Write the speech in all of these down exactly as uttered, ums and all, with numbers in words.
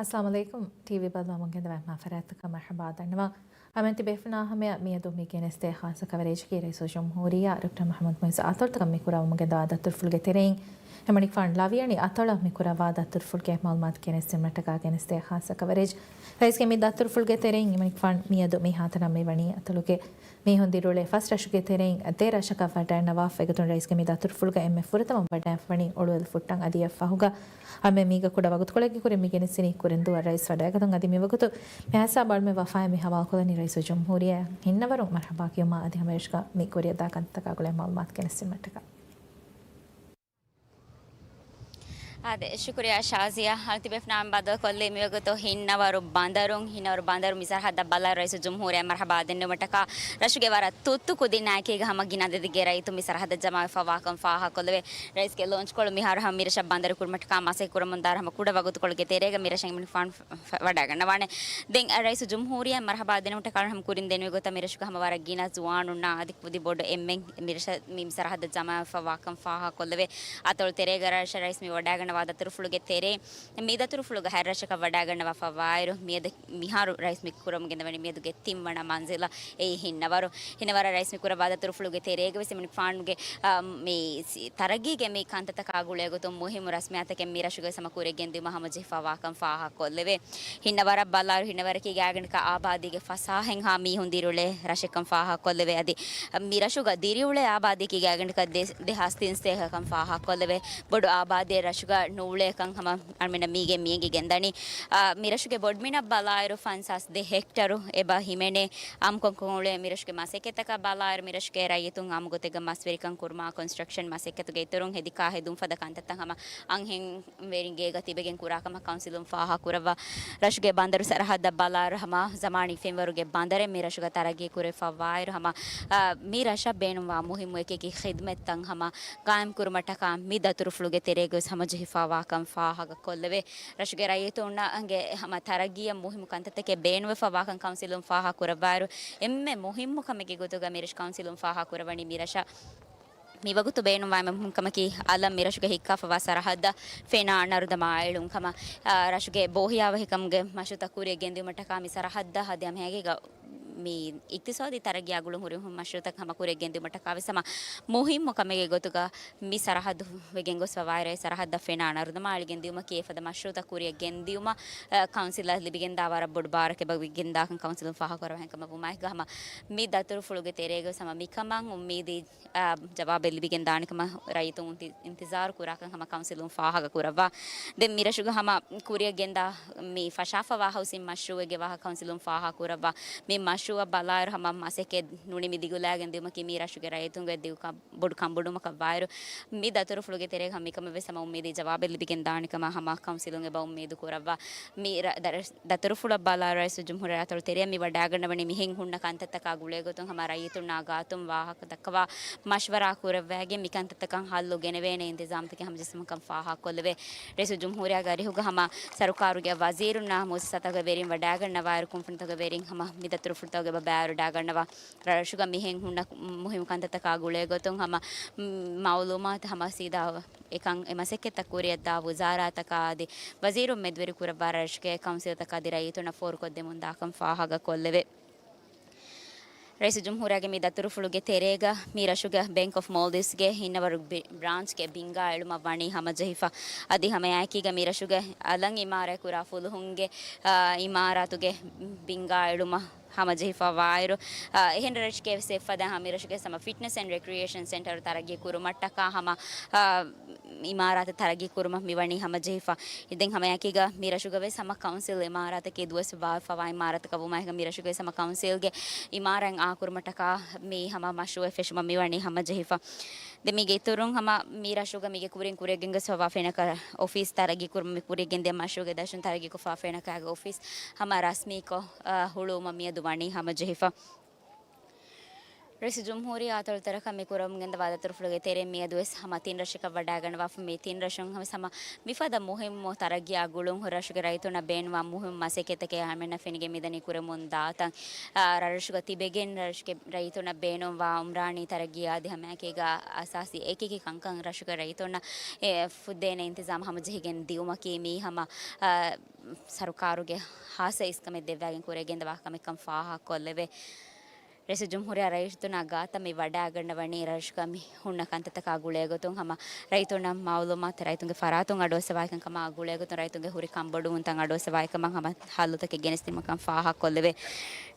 އައްސަލާމު ޢަލައިކުމް. ޓީވީ ބަލަމުން ގެންދަވާ މާ ފަރާތްތަކަށް މަރްޙަބާ ދަންނަވަން. ހަމައެން ތިބޭފުޅުންނާ ހަމަޔަށް މިއަދު މި ގެނެސްދޭ ޚާއްޞަ ކަވަރޭޖަކީ ރައީސުލްޖުމްހޫރިއްޔާ ޑޮކްޓަރ މުޙައްމަދު މުޢިއްޒު އަތޮޅުތަކަށް މި ކުރައްވަމުން ގެންދަވާ ދަތުރުފުޅުގެ ތެރެއިން އެމަނިކުފާނު ލަވިޔަނި އަތޮޅަށް މި ކުރައްވާ ދަތުރުފުޅުގެ މަޢުލޫމާތު ގެނެސްދިނުމަށްޓަކާ ގެނެސްދޭ ޚާއްޞަ ކަވަރޭޖް. ރައީސްގެ މި ދަތުރުފުޅުގެ ތެރެއިން އެމަނިކުފާނު މިއަދު މިހާތަނަށް މިވަނީ އަތޮޅުގެ މީހުން ދިރިއުޅޭ ފަސް ރަށުގެ ތެރެއިން ދެ ރަށަކަށް ވަޑައިގަންނަވާފަ. އެގޮތުން ރައީސްގެ މި ދަތުރުފުޅުގަ އެންމެ ފުރަތަމަ ވަޑައިގެންފަވަނީ އޮޅުވެލި ފުއްޓަން އަދި އެއަށްފަހުގަ އަންމެ މީގަ ކުޑަ ވަގުތުކޮޅެއްގެ ކުރިން މި ގެނެސްދިނީ ކުރިން ދުވަހަށް ރައީސް ވަޑައިގަތުން. އަދި މިވަގުތު މިހާ ހިސާބަށް އަޅުމެން ވަފާއެއް މި ހަވާލުކޮށްލަނީ ރައީސުލްޖުމްހޫރިއްޔާ ހިންނަވަރުން މަރްޙަބާ ކިޔުމާ އަދި ހަމައެއަށް މި ކުރިއަށްދާ ކަންތަކާ ގުޅޭ މަޢުލޫމާތު ގެނެސްދިނުމަށްޓަކާ. އާދެ، ޝުކުރިއްޔާ ޝާޒިޔާ. އަޅުތިބޭފުނާ ބައްދަލުކޮށްލީ މިވަގުތު ހިންނަވަރު ބަނދަރުން، ހިންނަވަރު ބަނދަރު މި ސަރަހައްދަށް ބަލާ ރައީސުލްޖުމްހޫރިއްޔާ މަރްޙަބާ ދެންނެވުމަށްޓަކާ ރަށުގެ ވަރަށް ތުއްތު ކުދިންނާއެކީގަ ހަމަ ގިނަ އަދަދެއްގެ ރައްޔިތުން މި ސަރަހައްދަށް ޖަމާވެފަ ވާކަން ފާހަގަކޮށްލެވޭ. ރައީސްގެ ލޯންޗްކޮޅު މިހާރު ހަމަ މިރަށަށް ބަނދަރު ކުރުމަށްޓަކާ މަސައްކަތް ކުރަމުންދާ ހަމަ ކުޑަ ވަގުތުކޮޅުގެ ތެރޭގަ މިރަށަށް އެމަނިކުފާނު ވަޑައިގަންނަވާނެ. ދެން ރައީސުލްޖުމްހޫރިއްޔާ މަރްޙަބާ ދެންނެވުމަށްޓަކާ ހަމަ ކުރިން ދެންނެވި ގޮތަށް މިރަށުގަ ހަމަ ވަރަށް ގިނަ ޒުވާނުންނާ އަދި ކުދި ބޮޑު އެންމެން މިރަށަށް މި ސަރަހައްދަށް ޖަމާވެފަ ވާކަން ފާހަގަކޮށްލެވޭ. އަތޮޅު ތެރޭގަ ރަށަށް ރައީސް މި ވަޑައިގަންނަވާ ދަތުރުފުޅުގެ ތެރެއިން މި ދަތުރުފުޅުގަ ހަތް ރަށަކަށް ވަޑައިގަންނަވާފަ ވާއިރު މިއަދު މިހާރު ރައީސް މި ކުރަމުން ގެންދަވަނީ މިއަދުގެ ތިންވަނަ މަންޒިލަށް. އެއީ ހިންނަވަރު. ހިންނަވަރަށް ރައީސް މި ކުރައްވާ ދަތުރުފުޅުގެ ތެރޭގަ ވެސް އެމަނިކުފާނުގެ މި ތަރައްގީގެ މި ކަންތައްތަކާ ގުޅޭގޮތުން މުހިއްމު ރަސްމިއްޔާތަކެއް މި ރަށުގައި ހަމަ ކުރިއަށް ގެންދިއުމަށް ހަމަޖެހިފަ ވާކަން ފާހަގަކޮށްލެވޭ. ހިންނަވަރަށް ބަލާއިރު ހިންނަވަރަކީ ގާތްގަނޑަކަށް އާބާދީގެ ފަސާހައިންހާ މީހުން ދިރިއުޅޭ ރަށެއްކަން ފާހަގަކޮށްލެވޭ. އަދި މި ރަށުގަ ދިރިއުޅޭ އާބާދީއަކީ ގާތްގަނޑަކަށް ދެ، ދެހާސް ތިންސަތޭކަކަން ފާހަގަކޮށްލެވޭ. ބޮޑު އާބާދީއެއް ރަށުގަ ނުއުޅޭކަން ހަމަ އަޅުމެންނަށް މީގެ މިއެނގިގެންދަނީ. އާ، މި ރަށުގެ ބޮޑުމިނަށް ބަލާއިރު ފަންސާސް ދެ ހެކްޓަރު އެބަ ހިމެނޭ. އާއްމުކޮށް ކޮންމެ ރަށުގެ މަސައްކަތްތަކަށް ބަލާއިރު މި ރަށުގެ ރައްޔިތުން އާއްމު ގޮތެއްގަ މަސްވެރިކަން ކުރުމާ، ކޮންސްޓްރަކްޝަން މަސައްކަތުގެ އިތުރުން ހެދި ކާ ހެދުން ފަދަ ކަންތައްތައް ހަމަ އަންހެން ވެރިން ގޭގަ ތިބެގެން ކުރާ ކަމަށް ކައުންސިލުން ފާހަގަކުރައްވާ. ރަށުގެ ބަނދަރު ސަރަހައްދަށް ބަލާއިރު ހަމަ ޒަމާނީ ފެންވަރުގެ ބަނދަރެއް މި ރަށުގަ ތަރައްގީ ކުރެވިފަ ވާއިރު ހަމަ، އާ، މި ރަށަށް ބޭނުންވާ މުހިއްމު އެކި އެކި ޚިދުމަތްތައް ހަމަ ގާއިމް ކުރުމަށްޓަކާ މި ދަތުރުފުޅުގެ ތެރޭގަ ވެސް ހަމަޖެހިފަ ވާކަން ފާހަގަކޮށްލެވޭ. ރަށުގެ ރައްޔިތުންނަށް ހަމަ ތަރައްގީއަށް މުހިއްމު ކަންތައްތަކެއް ބޭނުންވެފަ ވާކަން ކައުންސިލުން ފާހަގަކުރައްވާއިރު އެންމެ މުހިއްމު ކަމެއްގެ ގޮތުގަ މި ރަށު ކައުންސިލުން ފާހަގަކުރައްވަނީ މި ރަށަށް މިވަގުތު ބޭނުންވާ އެންމެ މުހިންމު ކަމަކީ، އަލަށް މިރަށުގެ ހިއްކާފަވާ ސަރަހައްދަށް ފެނާ ނަރުދަމާ އެޅުން ކަމަށް، އާ، ރަށުގެ ބޯހިޔާވަހިކަމުގެ މަޝްރޫޢުތައް ކުރިއަށް ގެންދިއުމަށްޓަކާ މި ސަރަހައްދަށް އަދި ހަމައެކަނި މި އިޤްތިޞާދީ ތަރައްގީއާ ގުޅުން ހުރި މަޝްރޫޢުތައް ހަމަ ކުރިއަށް ގެންދިއުމަށްޓަކާ ވެސް ހަމަ މުހިންމު ކަމެއްގެ ގޮތުގަ މި ސަރަހައްދު ވެގެން ގޮސްފަ ވާއިރު އެ ސަރަހައްދަށް ފެނާ ނަރުދަމާ އެޅިގެން ދިއުމަކީ އެފަދަ މަޝްރޫޢުތައް ކުރިއަށް ގެންދިއުމަށް، އާ، ކައުންސިލަށް ލިބިގެންދާ ވަރަށް ބޮޑު ބާރަކަށް އެބަ ވެގެންދާކަން ކައުންސިލުން ފާހަގަކުރައްވާ ހެންކަމަށް ވުމާއެކުގަ ހަމަ މި ދަތުރުފުޅުގެ ތެރޭގަ ވެސް ހަމަ މިކަމަށް އުއްމީދީ އާ، ޖަވާބެއް ލިބިގެން ދާނެ ކަމަށް ރައްޔިތުން އިންތި-، އިންތިޒާރު ކުރާކަން ހަމަ ކައުންސިލުން ފާހަގަ ކުރައްވާ. ދެން މިރަށުގަ ހަމަ ކުރިއަށް ގެންދާ މި ފަށާފަވާ ހައުސިން މަޝްރޫޢެއްގެ ވާހަކަ ކައުންސިލުން ފާހަގަ ކުރައްވާ. މި މަޝްރޫޢަށް ބަލާއިރު ހަމަ މަސައްކަތް ނުނިމި ދިގުލާގެން ދިއުމަކީ މި ރަށުގެ ރައްޔިތުންގެ ދިގު ކަ-، ބޮޑު ކަނބޮޑުވުމަކަށް ވާއިރު، މި ދަތުރުފުޅުގެ ތެރޭގަ ހަމަ މިކަމަށް ވެސް ހަމަ އުއްމީދީ ޖަވާބެއް ލިބިގެން ދާނެ ކަމަށް ހަމަ ކައުންސިލުން އެބަ އުއްމީދު ކުރައްވާ. މި ރަ-، ދަރަސް-، ދަތުރުފުޅަށް ބަލާ ރައީސުލްޖުމްހޫރިއްޔާ އަތޮޅު ތެރެއަށް މި ވަޑައިގަންނަވަނީ މިހެން ހުންނަ ކަންތައްތަކާ ގުޅޭގޮތުން ހަމަ ރައްޔިތުންނާ ގާތުން ވާހަކަ ދައްކަވާ މަޝްވަރާ ކުރައްވައިގެން މިކަންތައްތަކަށް ހައްލު ގެނެވޭނެ އިންތިޒާމްތަކެއް ހަމަޖެއްސުމަކަށް ފާހަގަކޮށްލެވޭ. ރައީސުލްޖުމްހޫރިއްޔާގެ އަރިހުގަ ހަމަ ސަރުކާރުގެ ވަޒީރުންނާ މުއައްސަސާތަކުގެ ވެރިން ވަޑައިގަންނަވާއިރު ކުންފުނިތަކުގެ ވެރިން ހަމަ މި ދަތުރުފުޅުތަކުގެ ބައިވަރު ވަޑައިގަންނަވާ. ރަށުގަ މިހެން ހުންނަ މުހިންމު ކަންތައްތަކާ ގުޅޭގޮތުން ހަމަ މައުލޫމާތު ހަމަ ސީދާ އެކަން އެ މަސައްކަތްތައް ކުރިއަށްދާ ވުޒާރާތަކާ އަދި ވަޒީރުން މެދުވެރިކުރައްވާ ރަށުގެ ކައުންސިލްތަކާ އަދި ރައްޔިތުންނަށް ފޯރުކޮށްދެމުންދާކަން ފާހަގަކޮށްލެވޭ. ރައީސުލްޖުމްހޫރިއްޔާގެ މި ދަތުރުފުޅުގެ ތެރޭގަ މި ރަށުގެ ބޭންކް އޮފް މޯލްޑިވްސްގެ ހިންނަވަރު ބި-، ބްރާންޗްގެ ބިންގާ އެޅުމަށް ވަނީ ހަމަޖެހިފަ. އަދި ހަމައެކީގަ މި ރަށުގެ އަލަށް އިމާރާތް ކުރާ ފުލުހުންގެ، އާ، އިމާރާތުގެ ބިންގާ އެޅުމަށް ހަމަޖެހިފަ ވާއިރު، އާ، އެހެން ރަށެއްގެ ވެސް އެއްފަދަ ހަމަ މި ރަށުގެ ހަމަ ފިޓްނަސް އެންޑް ރެކްރިއޭޝަން ސެންޓަރު ތަރައްގީ ކުރުމަށްޓަކާ ހަމަ، އާ، އިމާރާތެއް ތަރައްގީ ކުރުމަށް މިވަނީ ހަމަޖެހިފަ. ދެން ހަމައެކީގަ މި ރަށުގަ ވެސް ހަމަ ކައުންސިލް އިމާރާތަކީ ދުވަސް ބާވެފަވާ އިމާރާތަކަށް ވުމާއެކު މި ރަށުގަ ވެސް ހަމަ ކައުންސިލްގެ އިމާރާތް އާ ކުރުމަށްޓަކާ މި ހަމަ މަޝްރޫއެއް ފެށުމަށް މިވަނީ ހަމަޖެހިފަ. ދެން މީގެ އިތުރުން ހަމަ މި ރަށުގަ މީގެ ކުރިން ކުރިއަށް ގެންގޮސްފަވާ ފެނަކަ އޮފީސް ތަރައްގީ ކުރުމަށް މި ކުރިއަށް ގެންދިޔަ މަޝްރޫއުގެ ދަށުން ތަރައްގީ ކޮށްފަވާ ފެނަކައިގެ އޮފީސް ހަމަ ރަސްމީކޮށް، އާ، ހުޅުވުމަށް މިއަދު ވަނީ ހަމަޖެހިފަ. ރައީސުލްޖުމްހޫރިއްޔާ އަތޮޅު ތަރަކަށް މި ކުރަމުން ގެންދަވާ ދަތުރުފުޅުގެ ތެރެއިން މިއަދުވެސް ހަމަ ތިން ރަށަކަށް ވަޑައިގަންނަވާފަ. މި ތިން ރަށުން ވެސް ހަމަ މިފަދަ މުހިއްމު ތަރައްގީއާ ގުޅުން ހުރި ރަށުގެ ރައްޔިތުންނަށް ބޭނުންވާ މުހިއްމު މަސައްކަތްތަކެއް އަޅަމެންނަށް ފެނިގެން މިދަނީ ކުރަމުން ދާތަން. އާ، ރަށްރަށުގަ ތިބެގެން ރަށުގެ ރައްޔިތުންނަށް ބޭނުންވާ އުމްރާނީ ތަރައްގީ އާދި ހަމައެކީގަ އަސާސީ އެކިއެކި ކަންކަން ރަށުގެ ރައްޔިތުންނަށް އެ، ފުއްދޭނެ އިންތިޒާމް ހަމަޖެހިގެން ދިއުމަކީ މީ ހަމަ، އާ، ސަރުކާރުގެ ހާއްސަ އިސްކަމެއް ދެއްވާގެން ކުރިއަށް ގެންދަވާ ކަމެއްކަން ފާހަގަކޮށްލެވޭ. ރައީސުލްޖުމްހޫރިއްޔާ ރައީސުންނާ ގާތަށް މި ވަޑައިގަންނަވަނީ ރަށުގަ މި ހުންނަ ކަންތައްތަކާ ގުޅޭގޮތުން ހަމަ ރައްޔިތުންނަށް މައުލޫމާތު ރައްޔިތުންގެ ފަރާތުން އަޑުއައްސަވާކަން ކަމާ ގުޅޭގޮތުން ރައްޔިތުންގެ ހުރި ކަންބޮޑުވުންތައް އަޑުއައްސަވާކަމަށް ހަމަ ހައްލުތަކެއް ގެނެސްދިނުމަކަން ފާހަގަކޮށްލެވޭ.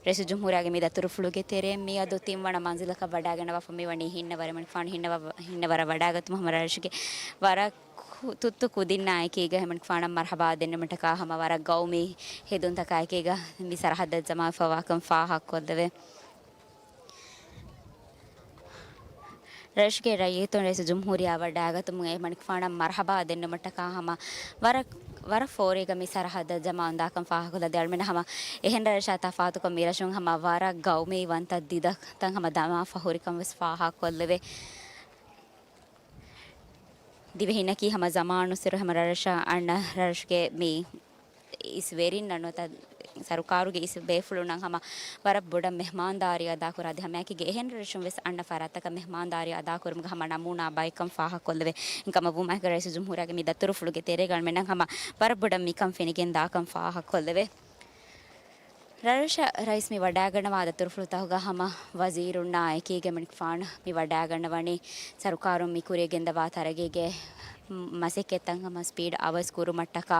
ރައީސުލްޖުމްހޫރިއްޔާގެ މި ދަތުރުފުޅުގެ ތެރެއިން މިއަދު ތިންވަނަ މަންޒިލަކަށް ވަޑައިގަންނަވާފަ މިވަނީ ހިންނަވަރަށް. އެމަނިކުފާނު ހިންނަވަ-، ހިންނަވަރަށް ވަޑައިގަތުމަށް ހަމަ ރަށުގެ ވަރަށް ކު-، ތުއްތު ކުދިންނާ އެކީގަ އެމަނިކުފާނަށް މަރުޙަބާ ދެންނެވުމަށްޓަކާ ހަމަ ވަރަށް ގައުމީ ހެދުންތަކާ އެކީގަ މި ސަރަހައްދަށް ޖަމާވެފަވާކަން ފާހަގަކޮށްލެވޭ. ރަށުގެ ރައްޔިތުން ރައީސުލްޖުމްހޫރިއްޔާ ވަޑައިގަތުމުން އެމަނިކުފާނަށް މަރުޙަބާ ދެންނެވުމަށްޓަކާ ހަމަ ވަރަށް، ވަރަށް ފޯރީގަ މި ސަރަހައްދަށް ޖަމާވެފަވާކަން ފާހަގަކޮށްލަދޭ. އަޅަމެން ހަމަ އެހެން ރަށާ ތަފާތުކޮށް މި ރަށުން ހަމަ ވަރަށް ގައުމީ ވަންތަ ދިދަކަށް ހަމަ ދަމާފަ ހުރިކަން ވެސް ފާހަގަކޮށްލެވޭ. ދިވެހިންނަކީ ހަމަ ޒަމާނުއްސުރެ ހަމަ ރަށްރަށަށް އަންނަ ރަށުގެ މި އިސް ވެރިންނަށް ނުވަތަ ސަރުކާރުގެ އިސް ބޭފުޅުންނަށް ހަމަ ވަރަށް ބޮޑަށް މެހްމާންދާރީ އަދާކުރާ. އަދި ހަމައެކީގަ އެހެން ރަށުން ވެސް އަންނަ ފަރާތްތަކަށް މެހްމާންދާރީ އަދާކުރުމުގެ ހަމަ ނަމޫނާ ބައެއްކަން ފާހަގަކޮށްލެވޭ. އެހެންކަމަށް ވުމާއެކީގަ ރައީސުލްޖުމްހޫރިއްޔާގެ މި ދަތުރުފުޅުގެ ތެރޭގަ އަޅަމެންނަށް ހަމަ ވަރަށް ބޮޑަށް މިކަން ފެނިގެން ދާކަން ފާހަގަކޮށްލެވޭ. ރަށްރަށަށް ރައީސް މި ވަޑައިގަންނަވާ ދަތުރުފުޅުތަކުގަ ހަމަ ވަޒީރުންނާ އެކީގަ އެމަނިކުފާނު މި ވަޑައިގަންނަވަނީ ސަރުކާރުން މި ކުރިއަށް ގެންދަވާ ތަރައްގީގެ މަސައްކަތްތައް ހަމަ ސްޕީޑް އަވަސް ކުރުމަށްޓަކާ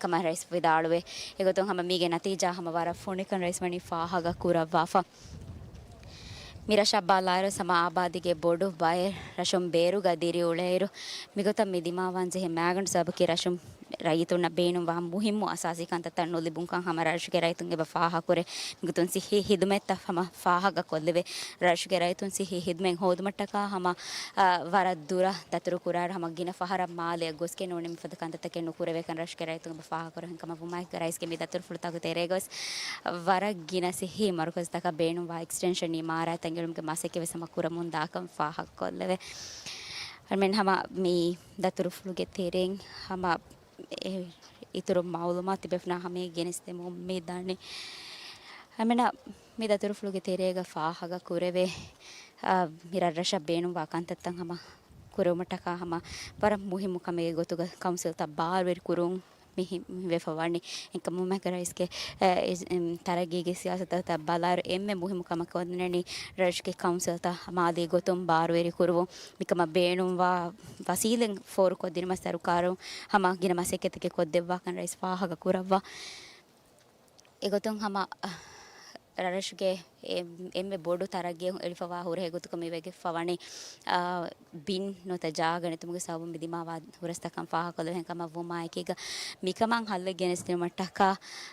ކަމަށް ރައީސް ވިދާޅުވޭ. އެގޮތުން ހަމަ މީގެ ނަތީޖާ ހަމަ ވަރަށް ފުނިކަން ރައީސް ވަނީ ފާހަގަ ކުރައްވާފަ. މި ރަށަށް ބަލާއިރު ހަމަ އާބާދީގެ ބޮޑު ބައެއް ރަށުން ބޭރުގަ ދިރިއުޅޭއިރު، މިގޮތަށް މި ދިމާވާން ޖެހޭ މައިގަނޑު ސަބަބަކީ ރަށުން ރައްޔިތުންނަށް ބޭނުންވާ މުހިއްމު އަސާސީ ކަންތައްތައް ނުލިބުންކަން ހަމަ ރަށުގެ ރައްޔިތުން އެބަ ފާހަގަކުރޭ. މިގޮތުން ސިއްހީ ހިދުމަތްތައް ހަމަ ފާހަގަކޮށްލެވޭ. ރަށުގެ ރައްޔިތުން ސިއްހީ ހިދުމަތް ހޯދުމަށްޓަކާ ހަމަ، އާ، ވަރަށް ދުރަށް ދަތުރުކުރާއިރު ހަމަ ގިނަ ފަހަރަށް މާލެއަށް ގޮސްގެން ނޫނީ މިފަދަ ކަންތައްތަކެއް ނުކުރެވޭކަން ރަށުގެ ރައްޔިތުން އެބަ ފާހަގަކުރޭ. އެހެންކަމަށް ވުމާއެކީގަ ރައީސްގެ މި ދަތުރުފުޅުތަކުގެ ތެރޭގަވެސް ވަރަށް ގިނަ ސިއްހީ މަރުކަޒުތަކަށް ބޭނުންވާ އެކްސްޓެންޝަން އިމާރާތް އެންގެވުމުގެ މަސައްކަތްވެސް ހަމަ ކުރަމުން ދާކަން ފާހަގަކޮށްލެވޭ. އަޅަމެން ހަމަ މި ދަތުރުފުޅުގެ ތެރެއިން ހަމަ އެ އިތުރު މައުލޫމާތު ތިބޭފުޅުންނާ ހަމައަށް ގެނެސްދެމުން މި ދާނީ. އަޅަމެންނަށް މި ދަތުރުފުޅުގެ ތެރޭގަ ފާހަގަކުރެވޭ، އާ، މި ރަށްރަށަށް ބޭނުންވާ ކަންތައްތައް ހަމަ ކުރެވުމަށްޓަކާ ހަމަ ވަރަށް މުހިއްމު ކަމެއްގެ ގޮތުގަ ކައުންސިލްތައް ބާރުވެރި ކުރުން މި ހި-، ހިމެނިފަ ވަނީ. އެކަމުމެކަ ރައީސްގެ، އެ، އިސް-، އެމް، ތަރައްގީގެ ސިޔާސަތުތައް ބަލާއިރު އެންމެ މުހިއްމު ކަމަކަށް އޮންނަނީ ރަށުގެ ކައުންސިލްތައް މާލީ ގޮތުން ބާރުވެރި ކުރުވުން. މިކަމަށް ބޭނުންވާ ވަސީލަތް ފޯރުކޮށްދިނުމަށް ސަރުކާރުން ހަމަ ގިނަ މަސައްކަތްތަކެއް ކޮށްދެއްވާކަން ރައީސް ފާހަގަ ކުރައްވާ. އެގޮތުން ހަމަ، އަ، ރަށްރަށުގެ އެ-، އެންމެ ބޮޑު ތަރައްގީއެއް އެޅިފަވާ ހުރެ އެގޮތަކަށް މި ވެގެފަ ވަނީ، އާ، ބިން ނުވަތަ ޖާގަ ނެތުމުގެ ސަބަބުން މި ދިމާވާ ހުރަސްތަކަން ފާހަގަކޮށްލެވޭ. އެހެންކަމަށް ވުމާއެކީގަ މިކަމަށް ހައްލެއް ގެނެސްދިނުމަށްޓަކާ،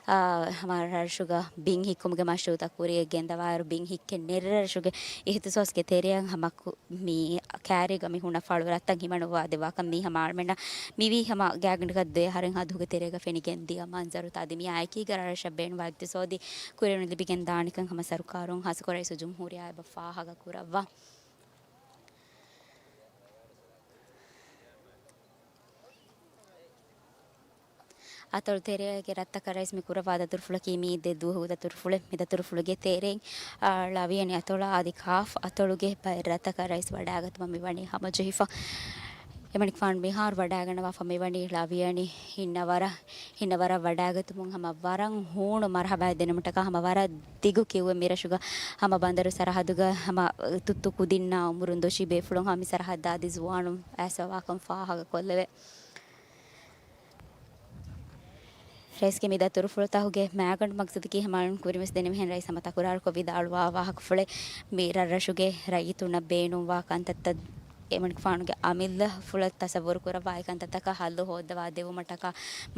އާ، ހަމަ ރަށުގަ ބިން ހިއްކުމުގެ މަޝްރޫއުތައް ކުރިއަށް ގެންދަވާއިރު ބިން ހިއްކެން ނެރެ ރަށުގެ އިހްތިސޯސްގެ ތެރެއަށް ހަމަ ކު-، މި ކާރީގަ މި ހުންނަ ފަޅު ރަށްތައް ހިމަނުއްވާ ދެއްވާކަން މީ ހަމަ އަޅަމެންނަށް މިވީ ހަމަ ގާތްގަނޑަކަށް ދެ އަހަރެއްހާ ދުވަހުގެ ތެރޭގަ ފެނިގެން ދިޔަ މަންޒަރުތައް. އަދި މިއާ އެކީގަ ރަށްރަށަށް ބޭނުންވާ އިގްތިސޯދީ ކުރިއެރުން ލިބިގެން ދާނެކަން ހަމަ ސަރުކާރުން ހާއްސަކޮށް ރައީސުލްޖުމްހޫރިއްޔާ އެބަ ފާހަގަ ކުރައްވާ. އަތޮޅު ތެރޭގެ ރަށްތަކަށް ރައީސް މި ކުރައްވާ ދަތުރުފުޅަކީ މީ ދެ ދުވަހުގެ ދަތުރުފުޅެއް. މި ދަތުރުފުޅުގެ ތެރެއިން، އާ، ޅަވިޔަނި އަތޮޅާ އަދި ކާފް އަތޮޅުގެ ބައެއް ރަށްތަކަށް ރައީސް ވަޑައިގަތުމަށް މިވަނީ ހަމަޖެހިފަ. އެމަނިކުފާނު މިހާރު ވަޑައިގަންނަވާފަ މިވަނީ ޅަވިޔަނި ހިންނަވަރަށް. ހިންނަވަރަށް ވަޑައިގަތުމުން ހަމަ ވަރަށް ހޫނު މަރުޙަބާއެއް ދެނުމަށްޓަކާ ހަމަ ވަރަށް ދިގު ކިއުއެއް މިރަށުގަ ހަމަ ބަނދަރު ސަރަހަދުގަ ހަމަ ތުއްތު ކުދިންނާ އުމުރުން ދޮށީ ބޭފުޅުން ހަމަ މި ސަރަހައްދާ އަދި ޒުވާނުން އައިސްފަވާކަން ފާހަގަކޮށްލެވޭ. ރައީސްގެ މި ދަތުރުފުޅުތަކުގެ މައިގަނޑު މަގްސަދަކީ ހަމަ އަޅުން ކުރިންވެސް ދެނެވިހެން ރައީސް ހަމަ ތަކުރާރުކޮށް ވިދާޅުވާ ވާހަކަފުޅެއް. މި ރަށްރަށުގެ ރައްޔިތުންނަށް ބޭނުންވާ ކަންތައްތައް އެމަނިކުފާނުގެ އަމިއްލަފުޅަށް ތަސައްވުރު ކުރައްވާ އެކަންތައްތަކަށް ހައްލު ހޯއްދަވާ ދެވުމަށްޓަކާ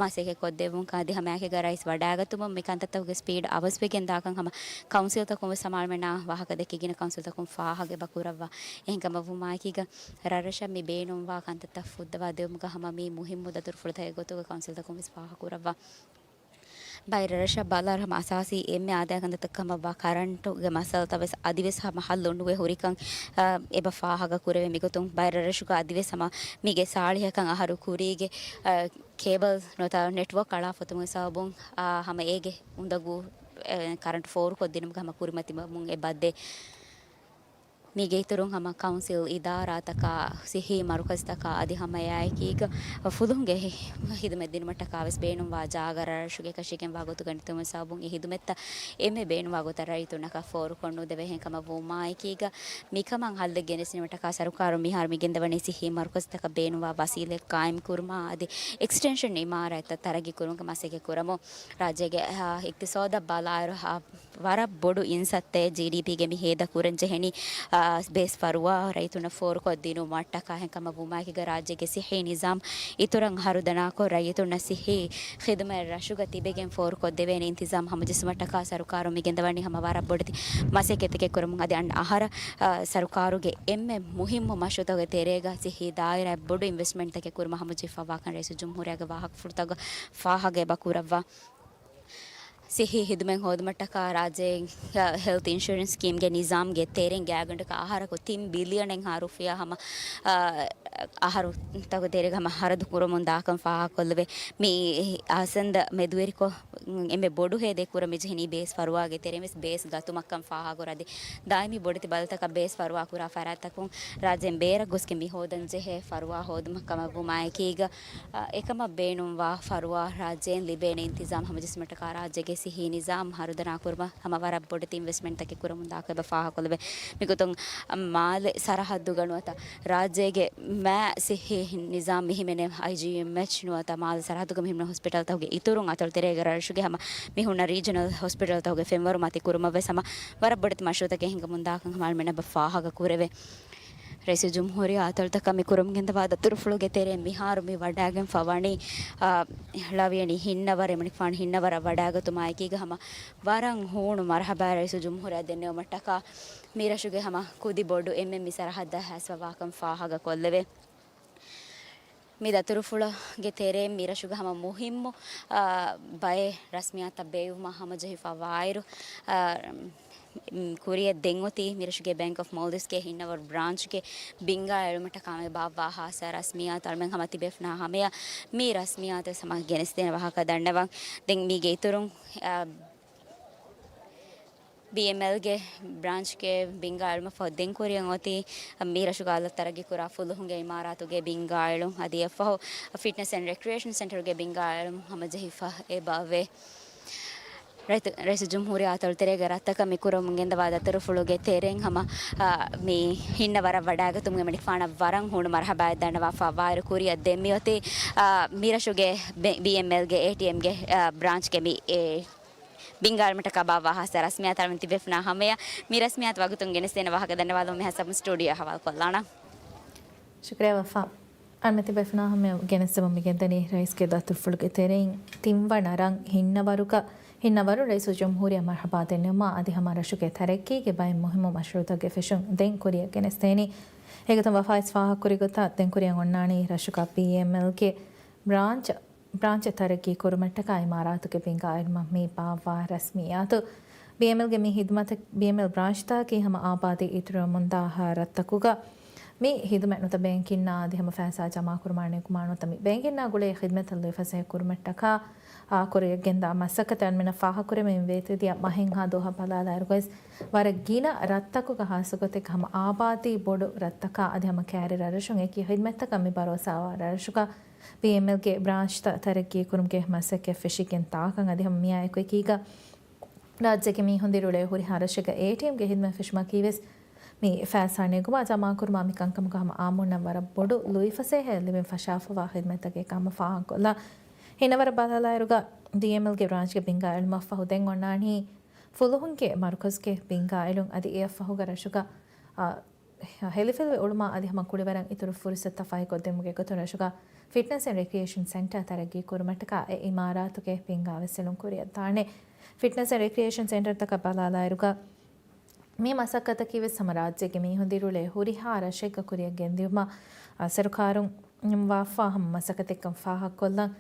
މަސައްކަތް ކޮށްދެއްވުން އަދި ހަމައެކީގަ ރައީސް ވަޑައިގަތުމުން މި ކަންތައްތަކުގެ ސްޕީޑް އަވަސްވެގެން ދާކަން ހަމަ ކައުންސިލްތަކުން ވެސް ހަމަ އަޅަމެންނާ ވާހަކަ ދެއްކި ގިނަ ކައުންސިލްތަކުން ފާހަގަ އެބަ ކުރައްވާ. އެހެންކަމަށް ވުމާއެކީގަ ރަށްރަށަށް މި ބޭނުންވާ ކަންތައްތައް ފުއްދަވާ ދެވުމުގަ ހަމަ މީ މުހިއްމު ދަތުރުފުޅުތަކެއް ގޮތުގަ ކައުންސިލްތަކުން ވެސް ފާހަގަ ކުރައްވާ. ބައިރަށްރަށަށް ބަލާއިރު ހަމަ އަސާސީ އެންމެ އާދައިގަނޑުތަކަށް ހަމަވާ ކަރަންޓުގެ މައްސަލަތައް ވެސް އަދިވެސް ހަމަ ހައްލު ނުވެ ހުރިކަން، އާ، އެބަ ފާހަގަ ކުރެވޭ. މިގޮތުން ބައިރަށްރަށުގަ އަދިވެސް ހަމަ މީގެ ސާޅީހަކަށް އަހަރު ކުރީގެ، އާ، ކޭބަލް ނުވަތަ ނެޓްވޯކް އަޅާފަ އޮތުމުގެ ސަބަބުން، އާ، ހަމަ އޭގެ އުނދަގޫ، އެ، ކަރަންޓު ފޯރުކޮށްދިނުމުގެ ހަމަ ކުރިމަތިވަމުން އެބަ ދޭ. މީގެ އިތުރުން ހަމަ ކައުންސިލް އިދާރާތަކާ، ސިއްހީ މަރުކަޒުތަކާ އަދި ހަމަ އެއާއެކީގަ ފުލުހުންގެ ހި-، ހިދުމަތް ދިނުމަށްޓަކާ ވެސް ބޭނުންވާ ޖާގަ ރަށްރަށުގެ އެކަށީގެންވާ ގޮތުގަ ނެތުމުގެ ސަބަބުން އެ ހިދުމަތްތައް އެންމެ ބޭނުންވާ ގޮތަށް ރައްޔިތުންނަކަށް ފޯރުކޮށް ނުދެވޭހެން ކަމަށް ވުމާއެކީގަ، މިކަމަށް ހައްލެއް ގެނެސްދިނުމަށްޓަކާ ސަރުކާރުން މިހާރު މިގެންދަވަނީ ސިއްހީ މަރުކަޒުތަކަށް ބޭނުންވާ ވަސީލަތް ޤާއިމް ކުރުމާ އަދި އެކްސްޓެންޝަން އިމާރާތްތައް ތަރައްގީ ކުރުމުގެ މަސައްކަތް ކުރަމުން. ރާއްޖޭގެ، އާ، އިޤްތިޞާދަށް ބަލާއިރު، އާ، ވަރަށް ބޮޑު އިންސައްތައެއް ޖީޑީޕީގެ މި ހޭދަ ކުރަން ޖެހެނީ، އާ، ބޭސް ފަރުވާ ރައްޔިތުންނަށް ފޯރުކޮށް ދިނުމަށްޓަކާ. އެހެންކަމަށް ވުމާއެކީގަ ރާއްޖޭގެ ސިއްހީ ނިޒާމް އިތުރަށް އަހަރުދަނާކޮށް، ރައްޔިތުންނަށް ސިއްހީ ޚިދުމަތް ރަށުގަ ތިބެގެން ފޯރުކޮށްދެވޭނެ އިންތިޒާމް ހަމަޖެއްސުމަށްޓަކާ ސަރުކާރުން މިގެންދަވަނީ ހަމަ ވަރަށް ބޮޑެތި މަސައްކަތެއް ކުރަމުން. އަދި އަންނަ އަހަރަށް، އާ، ސަރުކާރުގެ އެންމެ މުހިއްމު މަޝްރޫޢުތަކުގެ ތެރޭގަ ސިއްހީ ދާއިރާއަށް ބޮޑު އިންވެސްޓްމަންޓްތަކެއް ކުރުމަށް ހަމަޖެހިފައިވާކަން ރައީސުލްޖުމްހޫރިއްޔާގެ ވާހަކަފުޅުތަކުގަ ފާހަގަ އެބަ ކުރައްވާ. ސިއްހީ ހިދުމަތް ހޯދުމަށްޓަކާ ރާއްޖޭގެ ހެލްތް އިންޝުރެންސް ސްކީމްގެ ނިޒާމްގެ ތެރެއިން ގާތްގަނޑަކަށް އަހަރަކު ތިން ބިލިއަނެއްހާ ރުފިޔާ ހަމަ، އާ، އަހަރުތަކުގެ ތެރޭގަ ހަމަ ހަރަދު ކުރަމުން ދާކަން ފާހަގަކޮށްލެވޭ. މި އަސަންދަ މެދުވެރިކޮށް، އެންމެ ބޮޑު ހޭދައެއް ކުރަން މިޖެހެނީ ބޭސް ފަރުވާގެ ތެރެއިން ވެސް ބޭސް ގަތުމަށްކަން ފާހަގަކުރައްވާ. އަދި ދާއިމީ ބޮޑެތި ބަދަލުތަކަށް ބޭސް ފަރުވާ ކުރާ ފަރާތްތަކުން ރާއްޖޭން ބޭރަށް ގޮސްގެން މި ހޯދަން ޖެހޭ ފަރުވާ ހޯދުމަށް ކަމަށް ވުމާއެކީގަ، އެކަމަށް ބޭނުންވާ ފަރުވާ ރާއްޖޭން ލިބޭނެ އިންތިޒާމް ހަމަޖެއްސުމަށްޓަކާ ރާއްޖޭގެ ސިއްހީ ނިޒާމް ހަރުދަނާކުރުމަށް ހަމަ ވަރަށް ބޮޑެތި އިންވެސްޓްމަންޓްތަކެއް ކުރަމުން ދާކަށް އެބަ ފާހަގަކޮށްލެވޭ. މިގޮތުން މާލެ ސަރަހައްދުގަ ނުވަތަ ރާއްޖޭގެ މާ ސިއްހީ ނިޒާމް މިހިމެނޭ އައިޖީއެމްއެޗް ނުވަތަ މާލެ ސަރަހައްދުގަ މިހިމެނޭ ހޮސްޕިޓަލްތަކުގެ އިތުރުން އަތޮޅު ތެރޭގަ ރަށުގެ ހަމަ މި ހުންނަ ރީޖަނަލް ހޮސްޕިޓަލްތަކުގެ ފެންވަރު މަތި ކުރުމަށް ވެސް ހަމަ ވަރަށް ބޮޑެތި މަޝްރޫޢުތަކެއް ހިނގަމުން ދާކަން ހަމަ އަޅުމެން އެބަ ފާހަގަ ކުރެވޭ. ރައީސުލްޖުމްހޫރިއްޔާ އަތޮޅުތަކަށް މި ކުރަމުން ގެންދަވާ ދަތުރުފުޅުގެ ތެރެއިން މިހާރު މި ވަޑައިގެންފަ ވަނީ، އާ، ޅަވިޔަނި ހިންނަވަރު، އެމަނިކުފާނު ހިންނަވަރަށް ވަޑައިގަތުމާއެކީގަ ހަމަ ވަރަށް ހޫނު މަރުޙަބާ ރައީސުލްޖުމްހޫރިއްޔާ ދެންނެވުމަށްޓަކާ މި ރަށުގެ ހަމަ ކުދި ބޮޑު އެންމެން މި ސަރަހައްދަށް ހާސްވަވާކަން ފާހަގަކޮށްލެވޭ. މި ދަތުރުފުޅުގެ ތެރެއިން މި ރަށުގެ ހަމަ މުހިއްމު، އާ، ބައެއް ރަސްމިއްޔާތުތައް ބޭއްވުމަށް ހަމަޖެހިފަ ވާއިރު، އާ، މް، ކުރިއަށް ދެން އޮތީ މި ރަށުގެ ބޭންކް އޮފް މޯލްޑިވްސްގެ ހިންނަވަރު ބްރާންޗްގެ ބިންގާ އެޅުމަށްޓަކާ މި ބާއްވާ ހާއްސަ ރަސްމިއްޔާތު. އަޅުމެން ހަމަ ތިބޭފުޅުންނާ ހަމަޔަށް މި ރަސްމިއްޔާތު ވެސް ހަމަ ގެނެސްދޭނެ ވާހަކަ ދަންނަވަން. ދެން މީގެ އިތުރުން، އާ، ބީއެމްއެލްގެ ބިންގާ އެޅުމަށްފަހު ދެން ކުރިއަށް އޮތީ މި ރަށުގަ އަލަށް ތަރައްގީ ކުރާ ފުލުހުންގެ އިމާރާތުގެ ބިންގާ އެޅުން. އަދި އެއަށްފަހު ފިޓްނަސް އެންޑް ރެކްރިއޭޝަން ސެންޓަރުގެ ބިންގާ އެޅުން ހަމަޖެހިފަ އެބަ ވޭ. ރައީސުލްޖުމްހޫރިއްޔާ އަތޮޅު ތެރޭގެ ރަށްތަކަށް މި ކުރަމުން ގެންދަވާ ދަތުރުފުޅުގެ ތެރެއިން ހަމަ، އާ، މި ހިންނަވަރަށް ވަޑައިގަތުމުގެ އެމަނިކުފާނަށް ވަރަށް ހޫނު މަރުޙަބާއެއް ދަންނަވާފަ ވާއިރު ކުރިއަށް ދެން މި އޮތީ، އާ، މި ރަށުގެ ބެ-، ބީއެމްއެލްގެ އޭޓީއެމްގެ، އާ، ބްރާންޗްގެ މި އެ ބިންގާ އެޅުމަށްޓަކާ ބާއްވާ ހާއްސަ ރަސްމިއްޔާތު. އަޅުމެން ތިބޭފުޅުންނާ ހަމަޔަށް މި ރަސްމިއްޔާތު ވަގުތުން ގެނެސްދޭނެ ވާހަކަ ދަންނަވާލަމުން މިހާ ސަބުން ސްޓޫޑިއޯ ހަވާލުކޮށްލާނަން. ޝުކުރިއްޔާ ވަފާ. އަޅުމެން ތިބޭފުޅުންނާ ހަމަޔަށް ގެނެސްދެމުން މިގެންދަނީ ރައީސްގެ ދަތުރުފުޅުގެ ތެރެއިން ތިންވަނަ ރަށް ހިންނަވަރުގަ، ހިންނަވަރު ރައީސުލްޖުމްހޫރިއްޔާ މަރުޙަބާ ދެންނެވުމާ އަދި ހަމަ ރަށުގެ ތަރައްގީގެ ބައެއް މުހިއްމު މަޝްރޫޢުތަކުގެ ފެށުން ދެން ކުރިއަށް ގެނެސްދޭނީ. އެގޮތުން ވަފާ ވެސް ފާހަގަކުރި ގޮތަށް ދެން ކުރިއަށް އޮންނާނީ ރަށުގަ ބީއެމްއެލްގެ ބްރާންޗް ބްރާންޗެއް ތަރައްގީ ކުރުމަށްޓަކާ އިމާރާތުގެ ބިންގާ އެޅުމަށް މި ބާއްވާ ރަސްމިއްޔާތު. ބީއެމްއެލްގެ މި ހިދުމަތަށް، ބީއެމްއެލް ބްރާންޗްތަކަކީ ހަމަ އާބާދީ އިތުރުވަމުންދާ ރަށްތަކުގަ މި ހިދުމަތް ނުވަތަ ބޭންކިންނާ އަދި ހަމަ ފައިސާ ޖަމާކުރުމާ ނެގުމާ ނުވަތަ މި ބޭންކިންނާ ގުޅޭ ޚިދުމަތްތައް ލުއިފަސޭހަ ކުރުމަށްޓަކާ، އާ، ކުރިއަށް ގެންދާ މަސައްކަތަށް އަޅުމެންނަށް ފާހަގަކުރެވެން ވޭތުވެދިޔަ މަހެއްހާ ދުވަހަށް ބަލާލާއިރު ގޮސް ވަރަށް ގިނަ ރަށްތަކުގަ ހާއްސަގޮތެއްގަ ހަމަ އާބާދީ ބޮޑު ރަށްތަކާ އަދި ހަމަ ކައިރި ރަށްރަށުން އެކި ޚިދުމަތްތަކަށް މި ބަރޯސާވާ ރަށްރަށުގަ ބީއެމްއެލްގެ ބްރާންޗްތައް ތަރައްގީ ކުރުމުގެ މަސައްކަތް ފެށިގެން ތާކަން އަދި ހަމަ މިއާ އެކު އެކީގަ ރާއްޖޭގެ މީހުން ދިރިއުޅޭ ހުރިހާ ރަށެއްގަ އޭޓީއެމްގެ ޚިދުމަތް ފެށުމަކީ ވެސް މި ފައިސާ ނެގުމާ ޖަމާކުރުމާ މި ކަންކަމުގަ ހަމަ އާއްމުންނަށް ވަރަށް ބޮޑު ލުއިފަސޭހައެއް ލިބެން ފަށާފަވާ ޚިދުމަތްތަކެއް ކަމަށް ފާހަގަކޮށްލާ. ހިންނަވަރަށް ބަލާލާއިރުގަ ބީއެމްއެލްގެ ބްރާންޗްގެ ބިންގާ އެޅުމަށްފަހު ދެން އޮންނާނީ ފުލުހުންގެ މަރުކަޒުގެ ބިންގާ އެޅުން އަދި އެއަށްފަހުގަ ރަށުގަ، އާ، ހެލިފިލްވެ އުޅުމާ އަދި ހަމަ ކުޅިވަރަށް އިތުރު ފުރުސަތުތައް ފަހިކޮށްދިނުމުގެ ގޮތުން ރަށުގަ ފިޓްނަސް އެންޑް ރެކްރިއޭޝަން ސެންޓަރ ތަރައްގީ ކުރުމަށްޓަކާ އެ އިމާރާތުގެ ބިންގާވެސް އެޅުން ކުރިއަށްދާނެ. ފިޓްނަސް އެންޑް ރެކްރިއޭޝަން ސެންޓަރތަކަށް ބަލާލާއިރުގަ މި މަސައްކަތަކީ ވެސް ހަމަ ރާއްޖޭގެ މީހުން ދިރިއުޅޭ ހުރިހާ ރަށެއްގަ ކުރިއަށް ގެންދިއުމަށް، އާ، ސަރުކާރުން ވާފާ ހަމަ މަސައްކަތެއްކަން ފާހަގަކޮށްލަން.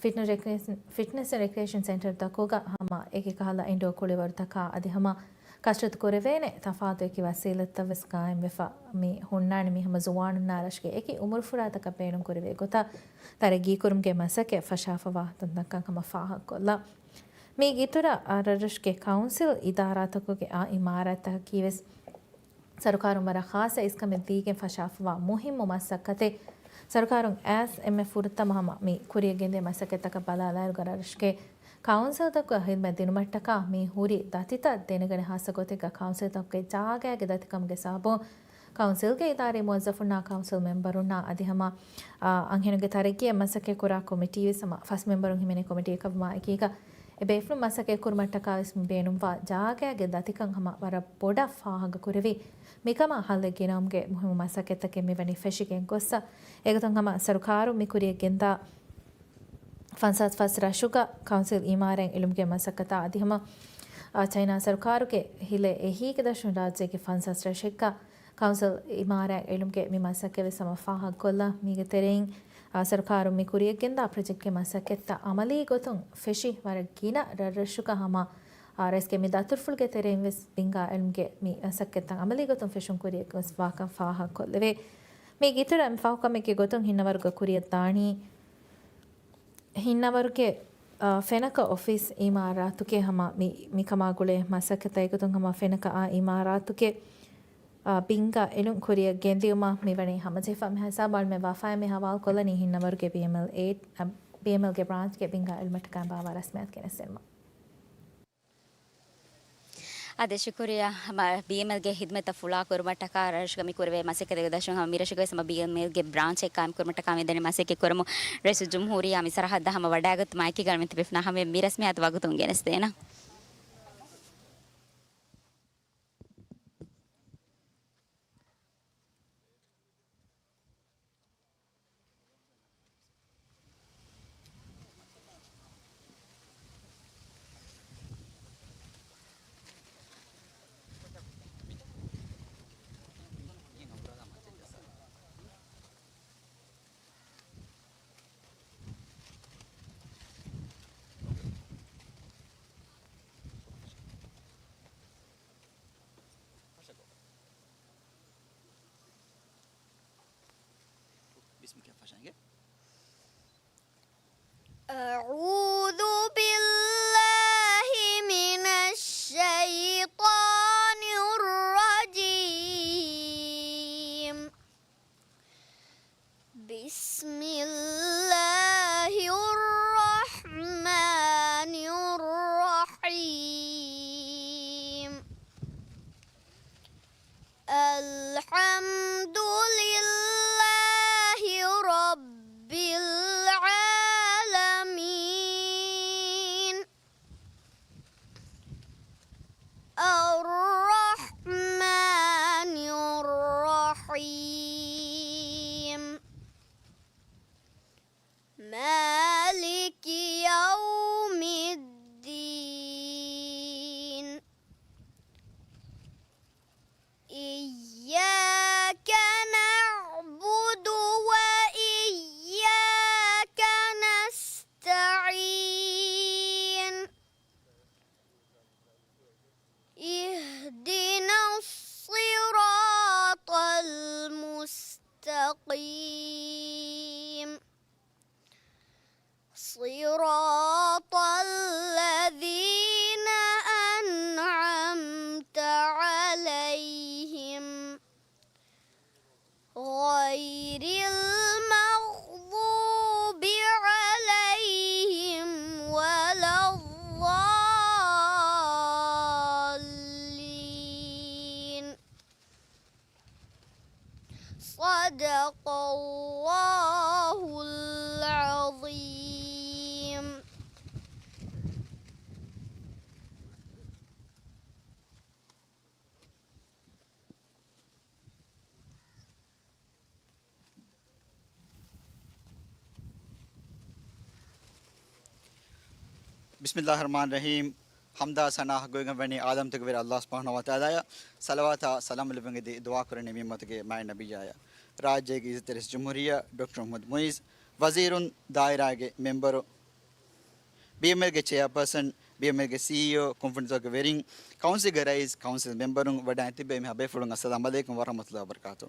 ފިޓްނަސް ރެކްރިއޭޝަން، ފިޓްނަސް އެންޑް ރެކްރިއޭޝަން ސެންޓަރުތަކުގަ ހަމަ އެކި ކަހަލަ އިންޑޯ ކުޅިވަރުތަކާ އަދި ހަމަ ކަސްރަތު ކުރެވޭނެ ތަފާތު އެކި ވަސީލަތްތައް ވެސް ގާއިމްވެފަ މި ހުންނާނެ. މި ހަމަ ޒުވާނުންނާ ރަށުގެ އެކި އުމުރުފުރާތަކަށް ބޭނުން ކުރެވޭ ގޮތަށް ތަރައްގީ ކުރުމުގެ މަސައްކަތް ފަށާފަވާ ތަންތަންކަން ހަމަ ފާހަގަކޮށްލާ. މީގެ އިތުރަށް ރަށްރަށުގެ ކައުންސިލް އިދާރާތަކުގެ އާ އިމާރާތްތަކަކީ ވެސް ސަރުކާރުން ވަރަށް ޚާއްޞަ އިސްކަމެއް ދީގެން ފަށާފަވާ މުހިއްމު މަސައްކަތެއް. ސަރުކާރުން އައިސް އެންމެ ފުރަތަމަ ހަމަ މި ކުރިއަށް ގެންދޭ މަސައްކަތްތަކަށް ބަލާލާއިރުގަ ރަށްރަށުގެ ކައުންސިލްތަކުގަ ހިދްމަތް ދިނުމަށްޓަކާ މި ހުރި ދަތިތައް ދެނެގަނެ، ޚާއްޞަ ގޮތެއްގަ ކައުންސިލްތަކުގެ ޖާގައިގެ ދަތިކަމުގެ ސަބަބުން ކައުންސިލްގެ އިދާރީ މުވައްޒަފުންނާ ކައުންސިލް މެމްބަރުންނާ އަދި ހަމަ، އާ، އަންހެނުންގެ ތަރައްގީއަށް މަސައްކަތް ކުރާ ކޮމިޓީ ވެސް ހަމަ ފަސް މެމްބަރުން ހިމެނޭ ކޮމިޓީއަކަށްވުމާ އެކީގަ، އެ ބޭފުޅުން މަސައްކަތް ކުރުމަށްޓަކާ ވެސް މި ބޭނުންވާ ޖާގައިގެ ދަތިކަން ހަމަ ވަރަށް ބޮޑަށް ފާހަގަ ކުރެވި، މިކަމަށް ހައްލެއް ގިނައުމުގެ މުހިއްމު މަސައްކަތްތަކެއް މިވަނީ ފެށިގެން ގޮއްސަ. އެގޮތުން ހަމަ ސަރުކާރު މި ކުރިއަށް ގެންދާ ފަންސާސް ފަސް ރަށުގަ ކައުންސިލް އިމާރާތް އެޅުމުގެ މަސައްކަތާ އަދި ހަމަ، އާ، ޗައިނާ ސަރުކާރުގެ ހިލޭ އެހީގެ ދަށުން ރާއްޖޭގެ ފަންސާސް ރަށެއްގަ ކައުންސިލް އިމާރާތް އެޅުމުގެ މި މަސައްކަތް ވެސް ހަމަ ފާހަގަކޮށްލާ. މީގެ ތެރެއިން، އާ، ސަރުކާރުން މި ކުރިއަށްގެންދާ ޕްރޮޖެކްޓްގެ މަސައްކަތްތައް އަމަލީ ގޮތުން ފެށި ވަރަށް ގިނަ ރަށްރަށުގަ ހަމަ، އާ، ރައީސްގެ މި ދަތުރުފުޅުގެ ތެރެއިން ވެސް ބިންގާ އެޅުމުގެ މި މަސައްކަތްތައް އަމަލީ ގޮތުން ފެށުން ކުރިއަށް ގޮސް ވާކަން ފާހަގަކޮށްލެވޭ. މީގެ އިތުރަށް މި ފަހު ކަމެއްގެ ގޮތުން ހިންނަވަރުގަ ކުރިއަށް ދާނީ ހިންނަވަރުގެ، އާ، ފެނަކަ އޮފީސް އިމާރާތުގެ ހަމަ މި، މިކަމާ ގުޅޭ މަސައްކަތާ އެގޮތުން ހަމަ ފެނަކަ އާ އިމާރާތުގެ، އާ، ބިންގާ އެޅުން ކުރިއަށް ގެންދިއުމަށް މިވަނީ ހަމަޖެހިފަ. މި ހިސާބު އަޅުމެން ވާފާއިން މި ހަވާލުކޮށްލަނީ ހިންނަވަރުގެ ބީއެމްއެލް އޭޓް، އަ، ބީއެމްއެލްގެ ބްރާންޗްގެ ބިންގާ އެޅުމަށްޓަކާ ބާވާ ރަސްމިއްޔާތު ގެނެސްދިނުމަށް. އާދެ، ޝުކުރިއްޔާ. ހަމަ ބީއެމްއެލްގެ ހިދްމަތްތައް ފުޅާ ކުރުމަށްޓަކާ ރަށުގަ މި ކުރެވޭ މަސައްކަތުގެ ދަށުން ހަމަ މިރަށުގަ ވެސް ހަމަ ބީއެމްއެލްގެ ބްރާންޗެއް ޤާއިމް ކުރުމަށްޓަކާ މިދަނީ މަސައްކަތް ކުރަމުން. ރައީސުލްޖުމްހޫރިއްޔާ މި ސަރަހައްދަށް ހަމަ ވަޑާގަތުމާ އެކީގަ އަޅުމެން ތިބޭފުޅުންނާ ހަމަ މި ރަސްމިއްޔާތު ވަގުތުން ގެނެސްދޭނަން. ބިސްމިއްލާހި އައުޛޫޛު ބިއްލާހި މިނައްޝައިޠާނިއްރަޖީމް. بسم الله الرحمن الرحيم. الحمد لله رب العالمين. الرحمن الرحيم. مالك يوم الدين. إياك نعبد وإياك نستعين. اهدنا الصراط المستقيم. صراط الذين أنعمت عليهم غير المغضوب عليهم ولا الضالين. صدق الله العظيم. ބިސްމިއްލާހި ރަޙްމާނި ރަޙީމް. ޙަމްދާ ސަނާ ޙައްޤުވެގެން ވަނީ ޢާލަމްތަކުގެ ވެރި ﷲ ސުބްޙާނަހޫ ވަތަޢާލާއަށް. ޞަލަވާތާ ސަލާމް ލެއްވިގެން ދި ދުޢާ ކުރަނީ މި އުއްމަތުގެ މާތް ނަބިއްޔާއަށް. ރާއްޖޭގެ އިއްޒަތްތެރި ރައީސުލްޖުމްހޫރިއްޔާ ޑޮކްޓަރ މުޙައްމަދު މުޢިއްޒު، ވަޒީރުން، ދާއިރާގެ މެމްބަރު، ބީއެމްއެލްގެ ޗެއާޕާސަން، ބީއެމްއެލްގެ ސީއީއޯ، ކުންފުނިތަކުގެ ވެރިން، ކައުންސިލްގެ ރައީސް، ކައުންސިލް މެމްބަރުން، ވަޑައިން ތިއްބެވި މިހާ ބޭފުޅުން، އައްސަލާމް ޢަލައިކުމް ވަރަޙްމަތުﷲ ވަބަރަކާތު.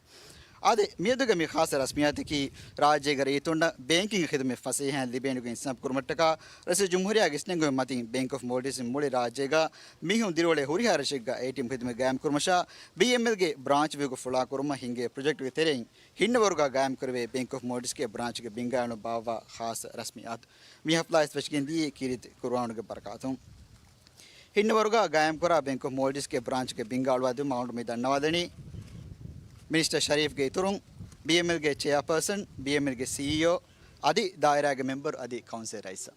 އާދެ، މިއަދުގެ މި ޚާއްޞަ ރަސްމިއްޔާތަކީ، ރާއްޖޭގެ ރައްޔިތުންނަށް ބޭންކިންގ ޚިދުމަތް ފަސޭހައިން ލިބޭނެ ގޮތް އިންސާފް ކުރުމަށްޓަކާ، ރައީސުލްޖުމްހޫރިއްޔާގެ އިސްނެންގުމެއް މަތިން، ބޭންކް އޮފް މޯލްޑިވްސް މުޅި ރާއްޖޭގަ މީހުން ދިރިއުޅޭ ހުރިހާ ރަށެއްގަ އޭޓީއެމް ޚިދުމަތް ގާއިމް ކުރުމަށާ، ބީއެމްއެލްގެ ބްރާންޗް ވިހުގަ ފުޅާ ކުރުމަށް ހިންގޭ ޕްރޮޖެކްޓްގެ ތެރެއިން، ހިންނަވަރުގަ ގާއިމްކުރެވޭ ބޭންކް އޮފް މޯލްޑިވްސްގެ ބްރާންޗްގެ ބިންގާ އެޅުން ބާއްވާ ޚާއްޞަ ރަސްމިއްޔާތު. މި ހަފްލާ އިސް ފެށިގެން ދިޔައީ ކީރިތި ޤުރުއާނުގެ ބަރަކާތުން. ހިންނަވަރުގަ ގާއިމްކުރާ ބޭންކް އޮފް މޯލްޑިވްސްގެ ބްރާންޗްގެ ބިންގާ އަޅުވާދިނުމަށް އަޅުގަނޑު މި ދަންނަވާލަނީ މިނިސްޓަރ ޝަރީފްގެ އިތުރުން، ބީއެމްއެލްގެ ޗެއާޕާސަން، ބީއެމްއެލްގެ ސީއީއޯ، އަދި ދާއިރާގެ މެމްބަރު އަދި ކައުންސިލް ރައީސާ.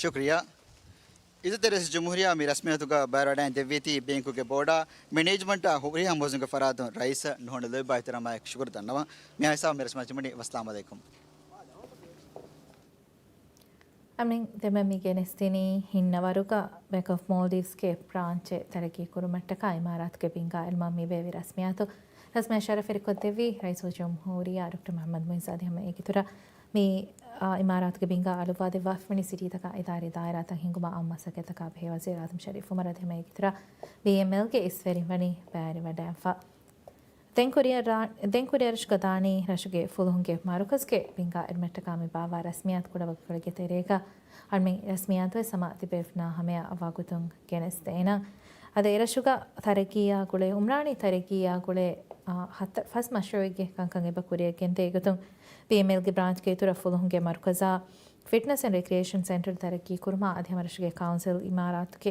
ޝުކުރިއްޔާ. އިއްޒަތްތެރި ރައީސުލްޖުމްހޫރިއްޔާ މި ރަސްމިއްޔާތުގަ ބައިވެރިވަޑައިން ދެއްވީތީ ބޭންކުގެ ބޯޑާ މެނޭޖްމަންޓާ ހުރިހާ މުވައްޒަފުންގެ ފަރާތުން ރައީސަށް ނުހަނު ލޯބިވާ އިޙްތިރާމާއެކު ޝުކުރު ދަންނަވަން. މިހާ ހިސާބުން މި ރަސްމިއްޔާ ނިމުނީ. ވައްސަލާމް ޢަލައިކުމް. އަމިން ދެންމެ މި ގެނެސްދިނީ ހިންނަވަރުގަ ބޭންކް އޮފް މޯލްޑިވްސްގެ ބްރާންޗެއް ތަރައްޤީ ކުރުމަށްޓަކާ އިމާރާތުގެ ބިންގާ އެޅުމަށް މި ބޭއްވި ރަސްމިއްޔާތު. ރަސްމިއްޔާ ޝަރަފްވެރިކޮށްދެއްވީ ރައީސުލްޖުމްހޫރިއްޔާ ޑޮކްޓަރ މުޙައްމަދު މުޢިއްޒު. އަދި ހަމަ އޭގެ އިތުރަށް މި، އާ، އިމާރާތުގެ ބިންގާ އަޅުއްވާދެއްވާފަވަނީ ސިޓީތަކާ، އިދާރީ ދާއިރާތައް ހިންގުމާ އާއްމު މަސައްކަތްތަކާ ބެހޭ ވަޒީރު އާދަމް ޝަރީފް ޢުމަރު. އަދި ހަމަ އޭގެ އިތުރަށް ބީއެމްއެލްގެ އިސްވެރިން ވަނީ ބައިވެރިވަޑައިގެންފަ. ދެން ކުރިއަށް ރާ-، ދެން ކުރިއަށް ރަށުގަ ދާނީ ރަށުގެ ފުލުހުންގެ މަރުކަޒުގެ ބިންގާ އެޅުމަށްޓަކާ މި ބާއްވާ ރަސްމިއްޔާތު ކުޑަވަގުތުކޮޅެއްގެ ތެރޭގަ. އަންމެ ރަސްމިއްޔާތުވެސް ހަމަ ތިބެވިފަ ހަމަޔަށް ވަގުތުން ގެނެސްދޭނަން. އަދި އެރަށުގަ ތަރައްޤީއާ ގުޅޭ، އުމްރާނީ ތަރައްޤީއާ ގުޅޭ، އާ، ހަތަރު ފަސް މަޝްރޫޢެއްގެ ކަންކަން އެބަ ކުރިއަށް ގެންދޭ ގޮތުން ބީއެމްއެލްގެ ބްރާންޗްގެ އިތުރަށް ފުލުހުންގެ މަރުކަޒާ، ފިޓްނަސް އެންޑް ރެކްރިއޭޝަން ސެންޓަރު ތަރައްޤީ ކުރުމާ، އަދި ހަމަ ރަށުގެ ކައުންސިލް އިމާރާތުގެ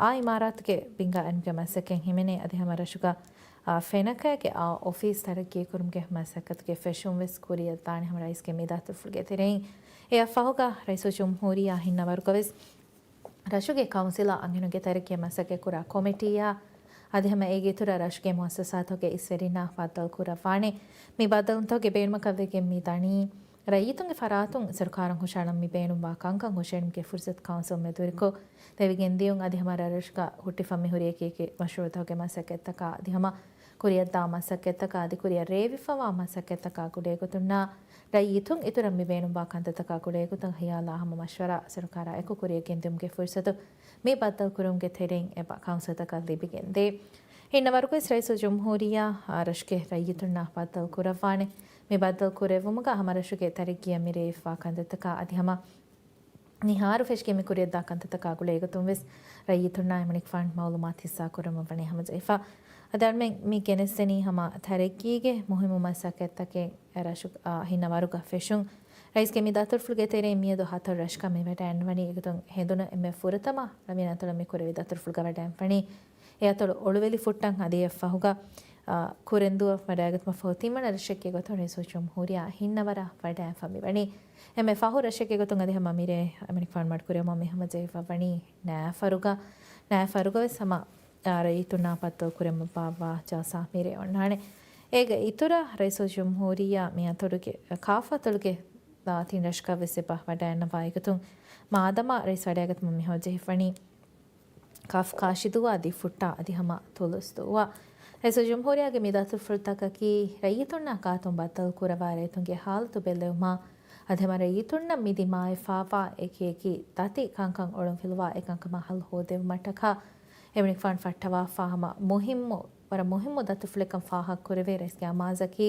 އާ އިމާރާތުގެ ބިންގާ އެޅުމުގެ މަސައްކަތް ހިމެނޭ. އަދި ހަމަ ރަށުގަ، އާ، ފެނަކައިގެ އާ އޮފީސް ތަރައްޤީ ކުރުމުގެ މަސައްކަތުގެ ފެށުން ވެސް ކުރިއަށް ދާނެ ހަމަ ރައީސްގެ މި ދަތުރުފުޅުގެ ތެރެއިން. އެއަށް ފަހުގަ ރައީސުލްޖުމްހޫރިއްޔާ ހިންނަވަރުގަ ވެސް ރަށުގެ ކައުންސިލާ އަންހެނުންގެ ތަރައްޤީއަށް މަސައްކަތް ކުރާ ކޮމިޓީއާ، އަދި ހަމަ އޭގެ އިތުރަށް ރަށުގެ މުއައްސަސާތަކުގެ އިސްވެރިންނާ ބައްދަލު ކުރައްވާނެ. މި ބައްދަލުތަކުގެ ބޭނުމަކަށް ވެގެން މި ދަނީ، ރައްޔިތުންގެ ފަރާތުން ސަރުކާރަށް ހުށައަޅަން މި ބޭނުންވާ ކަންކަން ހުށައެޅުމުގެ ފުރުސަތު ކައުންސިލުން މެދުވެރިކޮށް ދެވިގެން ދިޔުން. އަދި ހަމަ ރަށްރަށުގަ ހުއްޓިފަ މި ހުރި އެކި އެކި މަޝްރޫޢުތަކުގެ މަސައްކަތްތަކާ އަދި ހަމަ ކުރިއަށްދާ މަސައްކަތްތަކާ އަދި ކުރިއަށް ރޭވިފަވާ މަސައްކަތްތަކާ ގުޅޭގޮތުންނާ ރައްޔިތުން އިތުރަށް މި ބޭނުންވާ ކަންތައްތަކާ ގުޅޭގޮތަށް ހިޔާލާ ހަމަ މަޝްވަރާ ސަރުކާރާ އެކު ކުރިއަށް ގެންދިއުމުގެ ފުރުސަތު މި ބައްދަލު ކުރުމުގެ ތެރެއިން އެބަ ކައުންސިލްތަކަށް ލިބިގެންދޭ. ހިންނަވަރުގައި ރައީސުލްޖުމްހޫރިއްޔާ ރަށުގެ ރައްޔިތުންނާ ބައްދަލު ކުރައްވާނެ. މި ބައްދަލު ކުރެއްވުމުގަ ހަމަ ރަށުގެ ތަރައްޤީއަށް މި ރޭވިފާ ކަންތައްތަކާ އަދި ހަމަ މިހާރު ފެށިގެން މި ކުރިއަށްދާ ކަންތައްތަކާ ގުޅޭގޮތުން ވެސް ރައްޔިތުންނާ އެމަނިކުފާނު މައުލޫމާތު ހިއްސާ ކުރަމުން ވަނީ ހަމަޖެހިފަ. އަދި އަޅުމެން މި ގެނެސްދެނީ ހަމަ ތަރައްޤީގެ މުހިއްމު މަސައްކަތްތަކެއް ރަށު، އާ، ހިންނަވަރުގަ ފެށުން. ރައީސްގެ މި ދަތުރުފުޅުގެ ތެރެއިން މިއަދު ހަތަރު ރަށަކަށް މި ވަޑައިންވަނީ އެގޮތުން ހެނދުނު އެންމެ ފުރަތަމަ ރަށްމިން އަތޮޅަށް މި ކުރެވި ދަތުރުފުޅުގަ ވަޑައިންވަނީ. އެ އަތޮޅު އޮޅުވެލި ފުއްޓަން އަދި އެއަށްފަހުގަ، އާ، ކުރެންދޫއަށް ވަޑައިގަތުމަށްފަހު ތިންވަނަ ރަށެއްގެ ގޮތުން ރައީސުލްޖުމްހޫރިއްޔާ ހިންނަވަރަށް ވަޑައިންފަ މިވަނީ. އެންމެ ފަހު ރަށެއްގެ ގޮތުން އަދި ހަމަ މިރޭ އެމަނިކުފާނު މަޑުކުރެވުމަށް މި ހަމަޖެހިފަ ވަނީ ނައިފަރުގަ، ނައިފަރުގަ ވެސް ހަމަ، އާ، ރައްޔިތުންނާ ބައްދަލު ކުރެއްވުމަށް ބާއްވާ ޖަލްސާ މިރޭ އޮންނާނެ. އޭގެ އިތުރަށް ރައީސުލްޖުމްހޫރިއްޔާ މި އަތޮޅުގެ ކާފަ އަތޮޅުގެ، އާ، ތިން ރަށަކަށް ވެސް އެބަ ވަޑައިންނަވާ އެގޮތުން މާދަމާ ރައީސް ވަޑައިގަތުމަށް މި ހަމަޖެހިފަނީ ކާފަ ކާށިދޫއާ ދިފުއްޓާ އަދި ހަމަ ތުލުސްދޫއާ. ރައީސުލްޖުމްހޫރިއްޔާގެ މި ދަތުރުފުޅުތަކަކީ ރައްޔިތުންނާ ގާތުން ބައްދަލު ކުރައްވާ ރައްޔިތުންގެ ހާލަތު ބެއްލެވުމާ އަދި ހަމަ ރައްޔިތުންނަށް މި ދިމާވެފާވާ އެކި އެކި ދަތި ކަންކަން އޮޅުންފިލުވާ އެކަންކަމާ ހައްލު ހޯދެވުމަށްޓަކާ އެމަނިކުފާނު ފައްޓަވާފާ ހަމަ މުހިއްމު، ވަރަށް މުހިއްމު ދަތުރުފުޅެއްކަން ފާހަގަކުރެވޭ. ރައީސްގެ އަމާޒަކީ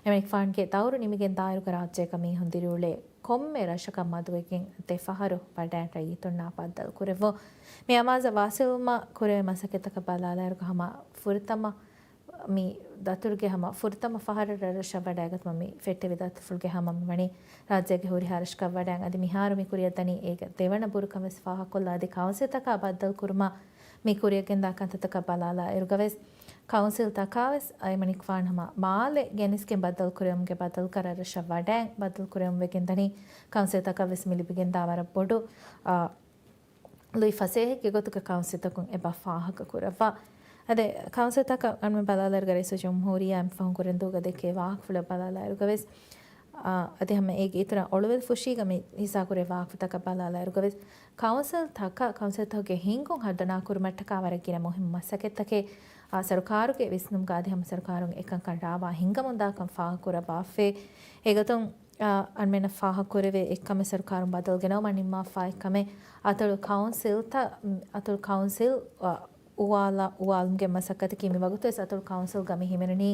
އެމަނިކުފާނުގެ ދައުރު ނިމިގެން ދާއިރުގަ ރާއްޖޭގަ މީހުން ދިރިއުޅޭ ކޮންމެ ރަށަކަށް މަދުވެގެން ދެ ފަހަރު ވަޑައިން ރައްޔިތުންނާ ބައްދަލު ކުރެއްވުން. މި އަމާޒަށް ވާސިލްވުމަށް ކުރެވޭ މަސައްކަތްތަކަށް ބަލާލާއިރުގަ ހަމަ ފުރަތަމަ މި ދަތުރުގެ ހަމަ ފުރަތަމަ ފަހަރަށް ރަށްރަށަށް ވަޑައިގަތުމަށް މި ފެއްޓެވި ދަތުރުފުޅުގެ ހަމަ މި ވަނީ ރާއްޖޭގެ ހުރިހާ ރަށަކަށް ވަޑައި އަދި މިހާރު މި ކުރިއަށް ދަނީ އޭގެ ދެވަނަ ބުރުކަން ވެސް ފާހަގަކޮށްލާ އަދި ކައުންސިލްތަކާ ބައްދަލުކުރުމަށް މި ކުރިއަށްގެންދާ ކަންތައްތަކަށް ބަލާލާ އިރުގަވެސް ކައުންސިލްތަކާވެސް އައިމަނިކުފާނު ހަމަ މާލެ ގެނެސްގެން ބައްދަލުކުރެވުމުގެ ބަދަލުގަ ރަށްރަށަށް ވަޑައިން ބައްދަލުކުރެވުން ވެގެންދަނީ ކައުންސިލްތަކަށްވެސް މި ލިބިގެންދާ ވަރަށް ބޮޑު، އާ، ލުއި ފަސޭހައެއްގެ ގޮތުގަ ކައުންސިލްތަކުން އެބަ ފާހަގަކުރައްވާ. އަދި ކައުންސިލްތަކަށް އަންމެ ބަލާލާއިރުގަ ރައީސުލްޖުމްހޫރިއްޔާ އެންމެ ފަހުން ކުރެންދޫގަ ދެއްކޭ ވާހަކަފުޅަށް ބަލާލާއިރުގަވެސް، އާ، އަދި ހަމަ އޭގެ އިތުރަށް އޮޅުވެލި ފުށީގަ މި ހިއްސާކުރޭ ވާހަކަފުޅުތަކަށް ބަލާލާއިރުގަވެސް ކައުންސިލްތަކަށް ކައުންސިލްތަކުގެ ހިންގުން ހަރުދަނާކުރުމަށްޓަކާ ވަރަށް ގިނަ މުހިއްމު މަސައްކަތްތަކެއް، އާ، ސަރުކާރުގެ ވިސްނުމުގަ އަދި ހަމަ ސަރުކާރުން އެކަންކަން ރާވާ ހިންގަމުންދާކަން ފާހަގަކުރައްވާފައި. އެގޮތުން، އާ، އަންމެނަށް ފާހަގަކުރެވޭ އެއްކަމެއް ސަރުކާރުން ބަދަލު ގެނައުމަށް ނިންމާފާ އެއްކަމެއް އަތޮޅު ކައުންސިލްތައް، އަތޮޅު ކައުންސިލް، އާ، އުވާލާ، އުވާލުމުގެ މަސައްކަތަކީ މި ވަގުތުވެސް އަތޮޅު ކައުންސިލްގަ މި ހިމެނުނީ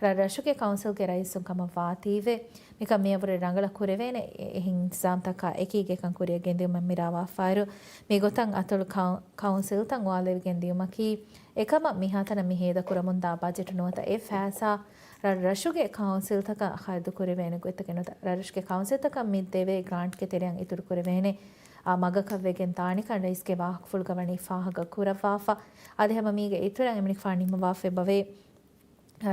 ރަށްރަށުގެ ކައުންސިލްގެ ރައީސުން ކަމަށް ވާތީވެ، މިކަން މިއަށްވުރެ ރަނގަޅަށް ކުރެވޭނެ އެ-، އެހެން އިންތިޒާމްތަކާ އެކީގަ އެކަން ކުރިއަށް ގެންދިއުމަށް މި ރާވާފާއިރު، މިގޮތަށް އަތޮޅު ކައު-، ކައުންސިލްތައް އުވާލެވިގެން ދިއުމަކީ، އެކަމަށް މިހާތަނަށް މި ހޭދަކުރަމުންދާ ބަޖެޓު ނުވަތަ އެ ފައިސާ ރަށްރަށުގެ ކައުންސިލްތަކަށް ޚަރަދުކުރެވޭނެ ގޮތްތަކެއް ނުވަތަ ރަށްރަށުގެ ކައުންސިލްތަކަށް މި ދެވޭ ގްރާންޓްގެ ތެރެއަށް އިތުރުކުރެވޭނެ، އާ، މަގަކަށްވެގެން ދާނެކަން ރައީސްގެ ވާހަކަފުޅުގަ ވަނީ ފާހަގަ ކުރައްވާފަ. އަދި ހަމަ މީގެ އިތުރަށް އެމަނިކުފާނު ނިންމަވާފައި ބަވޭ،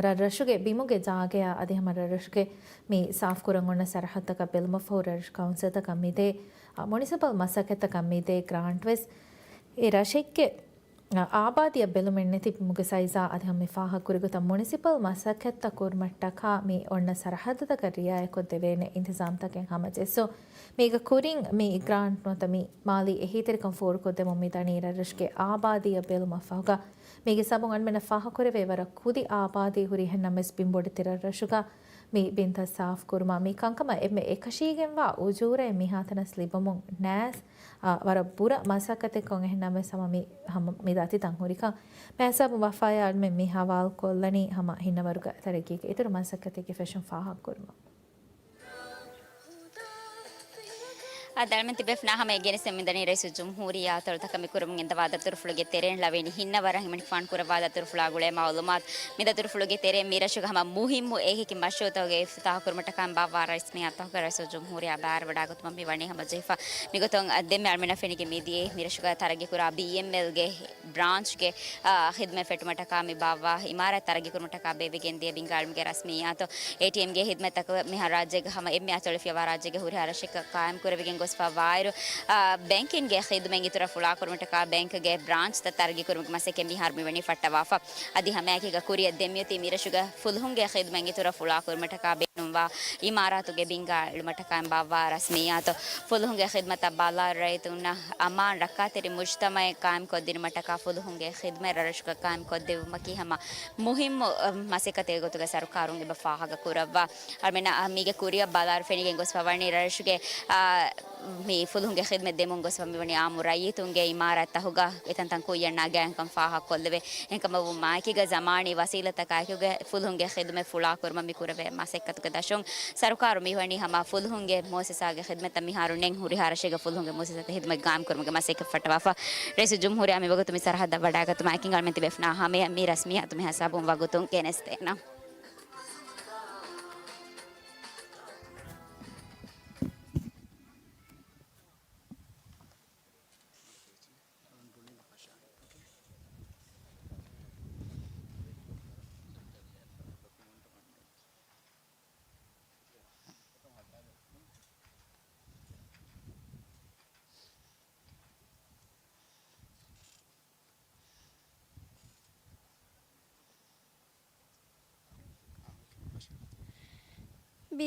ރަށްރަށުގެ ބިމުގެ ޖާގަޔާ އަދި ހަމަ ރަށްރަށުގެ މި ސާފުކުރަން އޮންނަ ސަރަހައްދުތަކަށް ބެލުމަށްފަހު ރަށްރަށު ކައުންސިލްތަކަށް މިދޭ، އާ، މުނިސިޕަލް މަސައްކަތްތަކަށް މިދޭ ގްރާންޓްވެސް އެ ރަށެއްގެ އާ، އާބާދީއަށް ބެލުމެއް ނެތި ބިމުގެ ސައިޒާ އަދި ހަމަ މި ފާހަގަކުރި ގޮތަށް މުނިސިޕަލް މަސައްކަތްތައް ކުރުމަށްޓަކާ މި އޮންނަ ސަރަހައްދުތަކަށް ރިއާޔަތްކޮށްދެވޭނެ އިންތިޒާމްތަކެއް ހަމަޖެއްސުން. މީގެ ކުރިން މި ގްރާންޓް ނުވަތަ މި މާލީ އެހީތެރިކަން ފޯރުކޮށްދެމުން މިދަނީ ރަށްރަށުގެ އާބާދީއަށް ބެލުމަށްފަހުގަ. މީގެ ސަބަބުން އަންމެނަށް ފާހަގަކުރެވޭ ވަރަށް ކުދި އާބާދީ ހުރި އެހެންނަމަވެސް ބިންބޮޑެތި ރަށްރަށުގަ މި ބިންތައް ސާފުކުރުމަށް މި ކަންކަމަށް އެންމެ އެކަށީގެންވާ އުޖޫރައެއް މިހާތަނަސް ލިބުމުން ނައިސް، އާ، ވަރަށް ބުރަ މަސައްކަތެއްކޮށް އެހެންނަމަވެސް ހަމަ މި، ހަމަ މި ދަތިތައް ހުރިކަން. މިހިސާބުން ވަފާޔާ އަޅުމެން މި ހަވާލުކޮށްލަނީ ހަމަ ހިންނަވަރުގަ ތަރައްގީގެ އިތުރު މަސައްކަތެއްގެ ފެށުން ފާހަގަކުރުމަށް. އާ، އަޅުމެން ތިބޭފުޅުންނާ ހަމަ އެ ގެނެސްދެމުން މިދަނީ ރައީސުލްޖުމްހޫރިއްޔާ އަތޮޅުތަކަށް މި ކުރަމުން ގެންދަވާ ދަތުރުފުޅުގެ ތެރެއިން ލަވައިން ހިންނަވަރަށް އެމަނިކުފާނު ކުރައްވާ ދަތުރުފުޅާ ގުޅޭ މައުލޫމާތު. މި ދަތުރުފުޅުގެ ތެރެއިން މި ރަށުގެ ހަމަ މުހިއްމު އެހީކި މަޝްރޫއުތަކުގެ އިފްތިތާހު ކުރުމަށްޓަކާ ބާއްވާ ރަސްމިއްޔާތުތަކުގެ ރައީސުލްޖުމްހޫރިއްޔާ ބައިވެރިވަޑައިގަތުމަށް މި ވަނީ ހަމަޖެހިފަ. މިގޮތުން ދެންމެ އަޅުމެންނަށް ފެނިގެން މިދިޔައީ މި ރަށުގަ ތަރައްގީކުރާ ބީއެމްއެލްގެ ބްރާންޗްގެ، އާ، ޚިދުމަތް ފެއްޓުމަށްޓަކާ މި ބާއްވާ އިމާރާތް ތަރައްގީކުރުމަށްޓަކާ ބޭއްވިގެން ދިޔަ ބިންގާ އިލްމުގެ ރަސްމިއްޔާތު. އޭޓީއެމްގެ ޚިދުމަތްތަކަށް މިހާރު ރާއްޖޭގަ ހަމަ އެންމެ އަތޮޅެއް ފިޔަވާ ރާއްޖޭގެ ހުރިހާ ރަށެއްގަ ޤާއިމް ކުރެވިގެން ގޮސްފަ ވާއިރު، އާ، ބޭންކިންގެ ޚިދުމަތް އިތުރަށް ފުޅާކުރުމަށްޓަކާ ބޭންކްގެ ބްރާންޗްތައް ތަރައްގީކުރުމުގެ މަސައްކަތް މިހާރު މިވަނީ ފައްޓަވާފަ. އަދި ހަމައެކީގަ ކުރިއަށް ދެން މިއޮތީ މި ރަށުގެ ފުލުހުންގެ ޚިދުމަތް އިތުރަށް ފުޅާކުރުމަށްޓަކާ ބޭނުންވާ އިމާރާތުގެ ބިންގާ އެޅުމަށްޓަކާ ބާއްވާ ރަސްމިއްޔާތު. ފުލުހުންގެ ޚިދުމަތަށް ބަލާއިރު ރައްޔިތުންނަށް އަމާން ރައްކާތެރި މުޖްތަމަޢެއް ޤާއިމްކޮށްދިނުމަށްޓަކާ ފުލުހުންގެ ޚިދުމަތް ރަށްރަށުގަ ޤާއިމްކޮށްދެއްވުމަކީ ހަމަ މުހިއްމު، އަ، މަސައްކަތެއްގެ ގޮތުގަ ސަރުކާރުން އެބަ ފާހަގަކުރައްވާ. އަޅުމެންނަށް މީގެ ކުރިއަށް ބަލާއިރު ފެނިގެން ގޮސްފަ ވަނީ ރަށްރަށުގެ، އާ، މި ފުލުހުންގެ ޚިދުމަތް ދެމުން ގޮސްފަ މިވަނީ އާއްމު ރައްޔިތުންގެ އިމާރާތްތަކުގަ އެތަންތަން ކުއްޔަށް ނަގާނެކަން ފާހަގަކޮށްލެވޭ. އެހެންކަމަށްވުމާ އެކީގަ ޒަމާނީ ވަސީލަތްތަކާއެކުގަ ފުލުހުންގެ ޚިދުމަތް ފުޅާކުރުމަށް މި ކުރެވޭ މަސައްކަތުގެ ދަށުން ސަރުކާރު މިވަނީ ހަމަ ފުލުހުންގެ މުއައްސަސާގެ ޚިދުމަތްތައް މިހާރު ނެތް ހުރިހާ ރަށެއްގަ ފުލުހުންގެ މުއައްސަސާތައް ޚިދުމަތް ގާއިމްކުރުމުގެ މަސައްކަތް ފައްޓަވާފަ. ރައީސުލްޖުމްހޫރިއްޔާ މިވަގުތު މި ސަރަހައްދަށް ވަޑައިގަތުމާ އެކި އަޅުމެން ތިބޭފުޅުންނާ ހަމަޔަށް މި ރަސްމިއްޔާތު މިހިސާބުން ވަގުތުން ގެނެސްދޭނަން.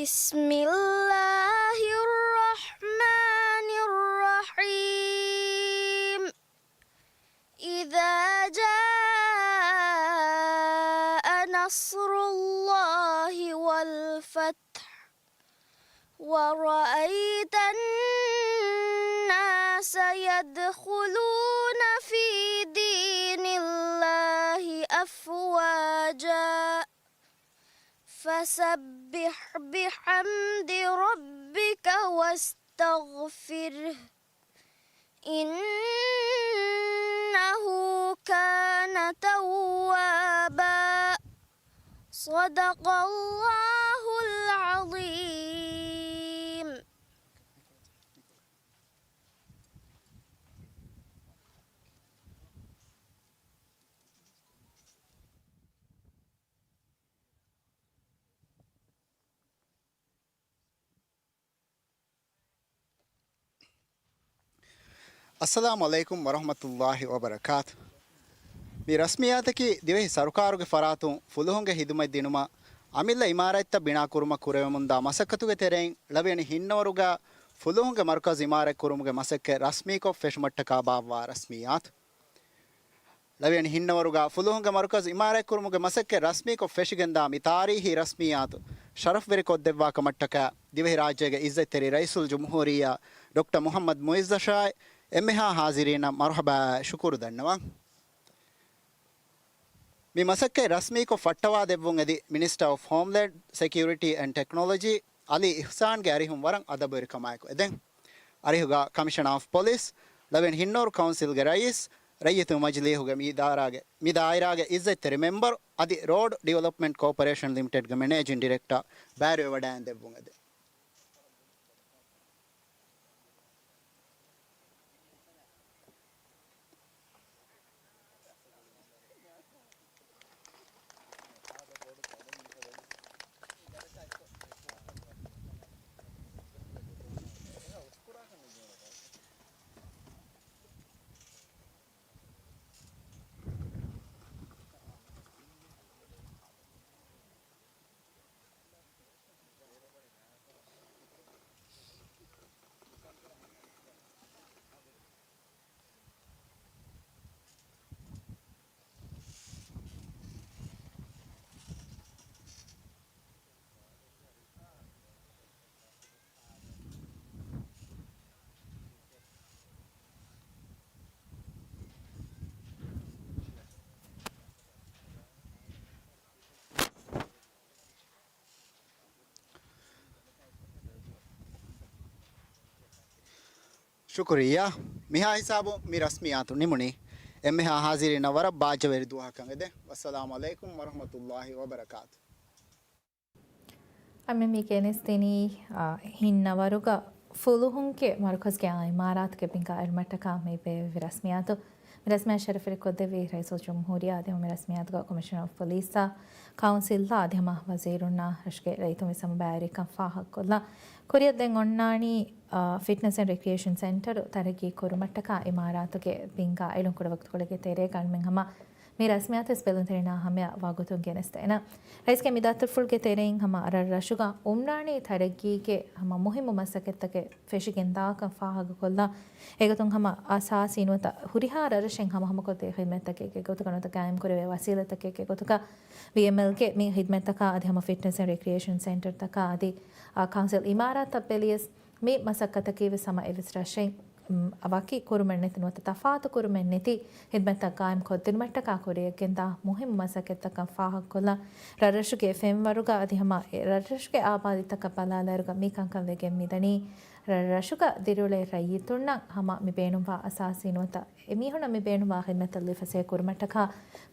بسم الله الرحمن الرحيم. إذا جاء نصر الله والفتح ورأيت الناس يدخلون في دين الله أفواجا فسبح بحمد ربك واستغفره إنه كان توابا. صدق الله العظيم. އައްސަލާމު ޢަލައިކުމް ވަރަޙްމަތުﷲި ވަބަރަކާތު. މި ރަސްމިއްޔާތަކީ ދިވެހި ސަރުކާރުގެ ފަރާތުން ފުލުހުންގެ ހިދުމަތް ދިނުމަށް އަމިއްލަ އިމާރާތްތައް ބިނާކުރުމަށް ކުރެވެމުންދާ މަސައްކަތުގެ ތެރެއިން ޅަވިޔަނި ހިންނަވަރުގަ ފުލުހުންގެ މަރުކަޒު އިމާރާތްކުރުމުގެ މަސައްކަތް ރަސްމީކޮށް ފެށުމަށްޓަކާ ބާއްވާ ރަސްމިއްޔާތު. ޅަވިޔަނި ހިންނަވަރުގަ ފުލުހުންގެ މަރުކަޒު އިމާރާތްކުރުމުގެ މަސައްކަތް ރަސްމީކޮށް ފެށިގެންދާ މި ތާރީހީ ރަސްމިއްޔާތު ޝަރަފްވެރިކޮށްދެއްވާ ކަމަށްޓަކާ ދިވެހިރާއްޖޭގެ އިއްޒަތްތެރި ރައީސުލްޖުމްހޫރިއްޔާ ޑޮކްޓަރ މުޙައްމަދު މުޢިއްޒަށާއި އެންމެހާ ޙާޟިރީނަށް މަރުޙަބާ ޝުކުރު ދަންނަވަން. މި މަސައްކަތް ރަސްމީކޮށް ފައްޓަވާދެއްވުން އެދި މިނިސްޓަރ އޮފް ހޯމްލޭންޑް ސެކިއުރިޓީ އެންޑް ޓެކްނޮލޮޖީ އަލީ އިޙްސާންގެ އަރިހުން ވަރަށް އަދަބުވެރިކަމާއެކު އެދެން. އަރިހުގަ ކަމިޝަނާ އޮފް ޕޮލިސް، ޅަވިޔަނި ހިންނަވަރު ކައުންސިލްގެ ރައީސް، ރައްޔިތު މަޖިލީހުގެ މި އިދާރާގެ، މި ދާއިރާގެ އިއްޒަތްތެރި މެމްބަރު އަދި ރޯޑް ޑިވެލޮޕްމަންޓް ކޯޕަރޭޝަން ލިމިޓެޑްގެ މެނޭޖިން ޑިރެކްޓާ ބައިވެވަޑައިން ދެއްވުން އެދެން. ޝުކުރިއްޔާ. މިހާ ހިސާބުން މި ރަސްމިއްޔާތު ނިމުނީ. އެންމެހާ ހާޒިރީންނަށް ވަރަށް ބާއްޖަވެރި ދުވަހަކަށް އެދެން. ވައްސަލާމު ޢަލައިކުމް ވަރަޙްމަތުﷲި ވަބަރަކާތު. އަމި މި ގެނެސްދިނީ، އާ، ހިންނަވަރުގަ ފުލުހުންގެ މަރުކަޒުގެ އާ އިމާރާތުގެ ބިންގާ އެޅުމަށްޓަކާ މި ބޭއްވި ރަސްމިއްޔާތު. މި ރަސްމިއްޔާ ޝަރަފްވެރިކޮށްދެއްވީ ރައީސުލްޖުމްހޫރިއްޔާ އަދި މި ރަސްމިއްޔާތުގަ ކޮމިޝަނަރ އޮފް ޕޮލީސްއާ، ކައުންސިލްއާ އަދި ހަމަ ވަޒީރުންނާ ރަށުގެ ރައްޔިތުން ވެސް ހަމަ ބައިވެރިކަން ފާހަގަކޮށްލާ. ކުރިއަށް ދެން އޮންނާނީ، އާ، ފިޓްނަސް އެންޑް ރެކްރިއޭޝަން ސެންޓަރު ތަރައްގީ ކުރުމަށްޓަކާ އިމާރާތުގެ ބިންގާ އެޅުން ކުޑަ ވަގުތުކޮޅެއްގެ ތެރޭގަ އަންމެން ހަމަ މި ރަސްމިއްޔާތުވެސް ބެލުންތެރިންނާ ހަމަޔަށް ވަގުތުން ގެނެސްދޭނަން. ރައީސްގެ މި ދައްތަފުޅުގެ ތެރެއިން ހަމަ ރަށްރަށުގަ އުމްރާނީ ތަރައްގީގެ ހަމަ މުހިއްމު މަސައްކަތްތަކެއް ފެށިގެންދާކަން ފާހަގަކޮށްލާ، އެގޮތުން ހަމަ އަސާސީ ނުވަތަ ހުރިހާ ރަށްރަށެއް ހަމަހަމަކޮށްދޭ ހިދުމަތްތަކެއްގެ ގޮތުގަ ނުވަތަ ގާއިމްކުރެވޭ ވަސީލަތްތަކެއްގެ ގޮތުގަ ވީއެމްއެލްގެ މި ހިދުމަތްތަކާ އަދި ހަމަ ފިޓްނަސް އެންޑް ރެކްރިއޭޝަން ސެންޓަރުތަކާ އަދި، އާ، ކައުންސިލް އިމާރާތަށް ބެލިޔަސް މި މަސައްކަތަކީ ވެސް ހަމަ އެއްވެސް ރަށެއް ވަކި ކުރުމެއް ނެތި ނުވަތަ ތަފާތު ކުރުމެއް ނެތި ހިދުމަތްތައް ގާއިމް ކޮށްދިނުމަށްޓަކާ ކުރިއަށްގެންދާ މުހިއްމު މަސައްކަތްތަކަށް ފާހަގަކޮށްލާ، ރަށްރަށުގެ ފެންވަރުގަ އަދި ހަމަ ރަށްރަށުގެ އާބާދީތަކަށް ބަލާލާއިރުގަ މި ކަންކަން ވެގެން މިދަނީ، ރަށްރަށުގަ ދިރިއުޅޭ ރައްޔިތުންނަށް ހަމަ މި ބޭނުންވާ އަސާސީ ނުވަތަ އެމީހުންނަށް މި ބޭނުންވާ ހިދުމަތްތައް ލިބިފަސޭހަ ކުރުމަށްޓަކާ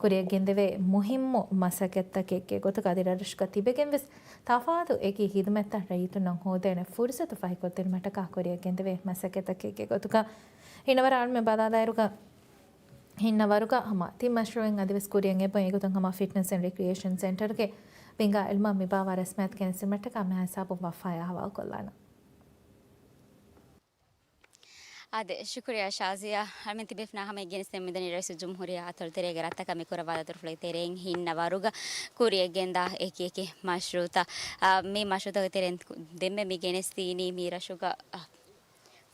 ކުރިއަށްގެންދެވޭ މުހިއްމު މަސައްކަތްތަކެއްގެ ގޮތުގަ އަދި ރަށްރަށުގަ ތިބެގެން ވެސް ތަފާތު އެކި ހިދުމަތްތައް ރައްޔިތުންނަށް ހޯދޭނެ ފުރުސަތު ފަހިކޮށްދިނުމަށްޓަކާ ކުރިއަށްގެންދެވޭ މަސައްކަތްތަކެއްގެ ގޮތުގަ ހިންނަވަރު އަޅުމެން ބަލާލާއިރުގަ، ހިންނަވަރުގަ ހަމަ ތިން މަޝްރޫއެއް އަދިވެސް ކުރިއަށް އެބަ އެގޮތުން ހަމަ ފިޓްނަސް އެންޑް ރެކްރިއޭޝަން ސެންޓަރުގެ ބިންގާ އެޅުމަށް މި ބާވާ ރަސްމިއްޔާތު ގެނެސްދިނުމަށްޓަކާ މިހާ ހިސާބުން ވަފާޔާ ހަވާލުކޮށްލާނަން. އާދެ، ޝުކުރިއްޔާ ޝާޒިޔާ. އަޅުމެން ތިބޭފުޅުންނާ ހަމަ ގެނެސްދެން މިދަނީ ރައީސުލްޖުމްހޫރިއްޔާ އަތޮޅުތެރޭގެ ރަށްތަކަށް މި ކުރައްވާ ދަތުރުފުޅުގެ ތެރެއިން ހިންނަވަރުގަ ކުރިއަށްގެންދާ އެކި އެކި މަޝްރޫއުތައް. އާ، މި މަޝްރޫއުތަކުގެ ތެރެއިން ދެންމެ މި ގެނެސްދީނީ މި ރަށުގަ، އާ،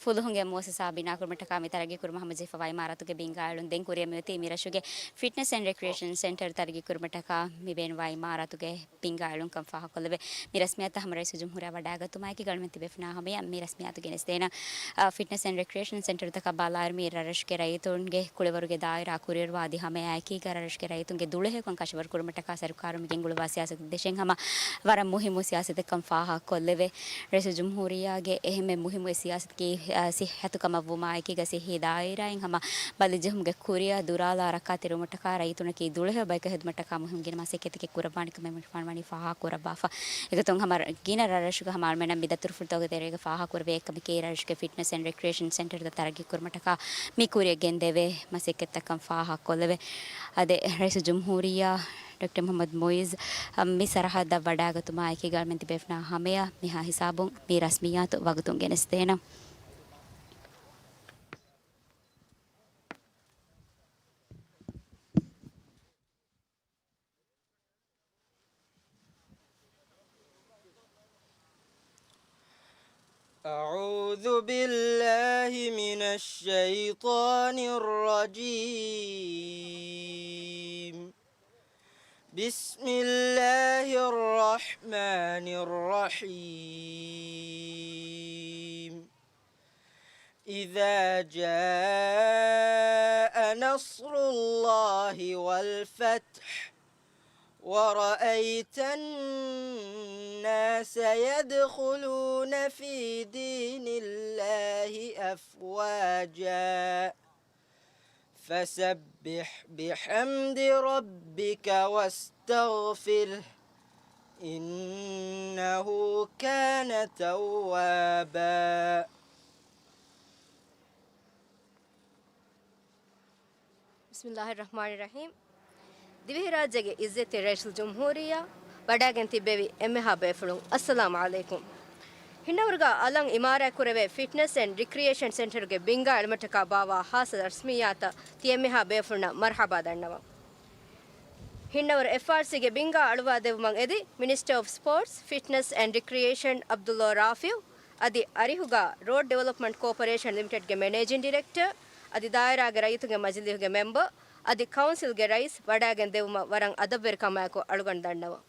ފުލުހުންގެ މުއައްސަސާ ބިނާކުރުމަށްޓަކާ މި ތަރައްގީ ކުރުމަށް ހަމަޖެހިފައިވާ އިމާރާތުގެ ބިންގާ އެޅުން. ދެން ކުރިއަށް މިއޮތީ މި ރަށުގެ ފިޓްނަސް އެންޑް ރެކްރިއޭޝަން ސެންޓަރު ތަރައްގީ ކުރުމަށްޓަކާ މި ބޭނުންވާ އިމާރާތުގެ ބިންގާ އެޅުންކަން ފާހަގަކޮށްލެވޭ. މި ރަސްމިއްޔާތަށް ހަމަ ރައީސުލްޖުމްހޫރިއްޔާ ވަޑައިގަތުމާއެކީގަ އަޅުމެން ތިބޭފުޅުންނާ ހަމަޔަށް މި ރަސްމިއްޔާތު ގެނެސްދޭނަން. އާ، ފިޓްނަސް އެންޑް ރެކްރިއޭޝަން ސެންޓަރުތަކަށް ބަލާއިރު މި ރަށްރަށުގެ ރައްޔިތުންގެ ކުޅިވަރުގެ ދާއިރާ ކުރިއަރުވާ އަދި ހަމައެއާއެކީގަ ރަށްރަށުގެ ރައްޔިތުންގެ ދުޅަހެޔޮކަން ކަށަވަރު ކުރުމަށްޓަކާ ސަރުކާރުން މި ގެންގުޅުއްވާ ސިޔާސަތު ދެށެން ހަމަ ވަރަށް މުހިއްމު ސިޔާސަތެއްކަން ފާހަގަކޮށްލެވޭ. ރައީސުލްޖުމްހޫރިއްޔާގެ އެހެންމެ މުހިއްމު ސިޔާސަތަކީ އާ، ސިއްހަތު ކަމަށްވުމާއެކީގަ ސިއްހީ ދާއިރާއިން ހަމަ ބަލިޖެހުމުގެ ކުރިއަށް ދުރާލާ ރައްކާތެރިވުމަށްޓަކާ ރައްޔިތުންނަކީ ދުޅަހެޔޮ ބަޔަކަށް ހެދުމަށްޓަކާ މުހިންމު ގިނަ މަސައްކަތެއް ކުރައްވާނެ ކަމަށް މި ފާންވަނީ ފާހަގަ ކުރައްވާފަ. އެގޮތުން ހަމަ ގިނަ ރަށްރަށުގެ ހަމަ އަޅުމެންނަށް މި ދަތުރުފުޅުތަކުގެ ތެރޭގަ ފާހަގަ ކުރެވޭ އެކަމަކީ ރަށުގެ ފިޓްނަސް އެންޑް ރެކްރިއޭޝަން ސެންޓަރުތައް ތަރައްގީ ކުރުމަށްޓަކާ މި ކުރިއަށް ގެންދެވޭ މަސައްކަތްތައްކަން ފާހަގަ ކޮށްލެވޭ. އަދި ރައީސުލްޖުމްހޫރިއްޔާ ޑޮކްޓަރ މުޙައްމަދު މުޢިއްޒު މި ސަރަހައްދަށް ވަޑައިގަތުމާ އެކީގަ އަޅުމެން ތިބޭފުޅުންނާ ހަމަޔަށް މިހާ ހިސާބުން މި ރަސްމިއްޔާތު ވަގުތުން ގެނެސްދޭނަން. أعوذ بالله من الشيطان الرجيم. بسم الله الرحمن الرحيم. إذا جاء نصر الله والفتح ورأيت الناس يدخلون في دين الله أفواجا فسبح بحمد ربك واستغفره إنه كان توابا. بسم الله الرحمن الرحيم. ދިވެހިރާއްޖޭގެ އިއްޒަތްތެރި ރައީސުލްޖުމްހޫރިއްޔާ، ވަޑައިގެން ތިއްބެވި އެންމެހާ ބޭފުޅުން، އައްސަލާމު ޢަލައިކުމް. ހިންނަވަރުގަ އަލަށް އިމާރާތްކުރެވޭ ފިޓްނަސް އެންޑް ރިކްރިއޭޝަން ސެންޓަރުގެ ބިންގާ އެޅުމަށްޓަކާ ބާއްވާ ހާއްސަ ރަސްމިއްޔާތަށް ތި އެންމެހާ ބޭފުޅުންނަށް މަރުޙަބާ ދަންނަވަން. ހިންނަވަރު އެފްއާރްސީގެ ބިންގާ އަޅުވާ ދެއްވުމަށް އެދި މިނިސްޓަރ އޮފް ސްޕޯޓްސް، ފިޓްނަސް އެންޑް ރިކްރިއޭޝަން ޢަބްދުﷲ ރާފިޢު، އަދި އަރިހުގަ ރޯޑް ޑިވެލޮޕްމަންޓް ކޯޕަރޭޝަން ލިމިޓެޑްގެ މެނޭޖިން ޑިރެކްޓަރ، އަދި ދާއިރާގެ ރައްޔިތުންގެ މަޖިލީހުގެ މެމްބަރ، އަދި ކައުންސިލްގެ ރައީސް ވަޑައިގެން ދެއްވުމަށް ވަރަށް އަދަބުވެރިކަމާއެކު އަޅުގަނޑު ދަންނަވަން.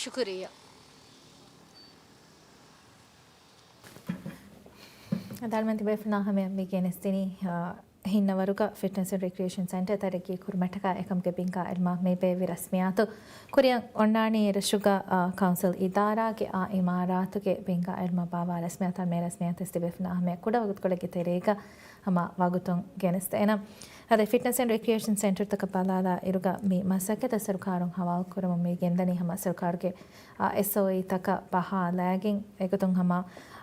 ޝުކުރިއްޔާ. އަދި އަޅުމެން ތިބޭފުޅުންނާ ހަމަޔަށް މި ގެނެސްދިނީ، އާ، ހިންނަވަރުގަ ފިޓްނަސް އެންޑް ރިކްރިއޭޝަން ސެންޓަރ ތަރައްގީ ކުރުމަށްޓަކާ އެކަމުގެ ބިންގާ އެޅުމަށް މިބޭއްވި ރަސްމިއްޔާތު. ކުރިއަށް އޮންނާނީ އެރަށުގަ، އާ، ކައުންސިލް އިދާރާގެ އާ އިމާރާތުގެ ބިންގާ އެޅުމަށް ބާއްވާ ރަސްމިއްޔާތަށް މި ރަސްމިއްޔާތު ތިބޭފުޅުންނާ ހަމަޔަށް ކުޑަ ވަގުތުކޮޅެއްގެ ތެރޭގަ ހަމަ ވަގުތުން ގެނެސްދޭނަން. އަދި ފިޓްނަސް އެންޑް ރިކްރިއޭޝަން ސެންޓަރތަކަށް ބަލާލާ އިރުގަ މި މަސައްކަތަށް ސަރުކާރުން ހަވާލުކުރަމުން މި ގެންދަނީ ހަމަ ސަރުކާރުގެ، އާ، އެސްއޯއީތަކަށް ބަހާލައިގެން އެގޮތުން ހަމަ،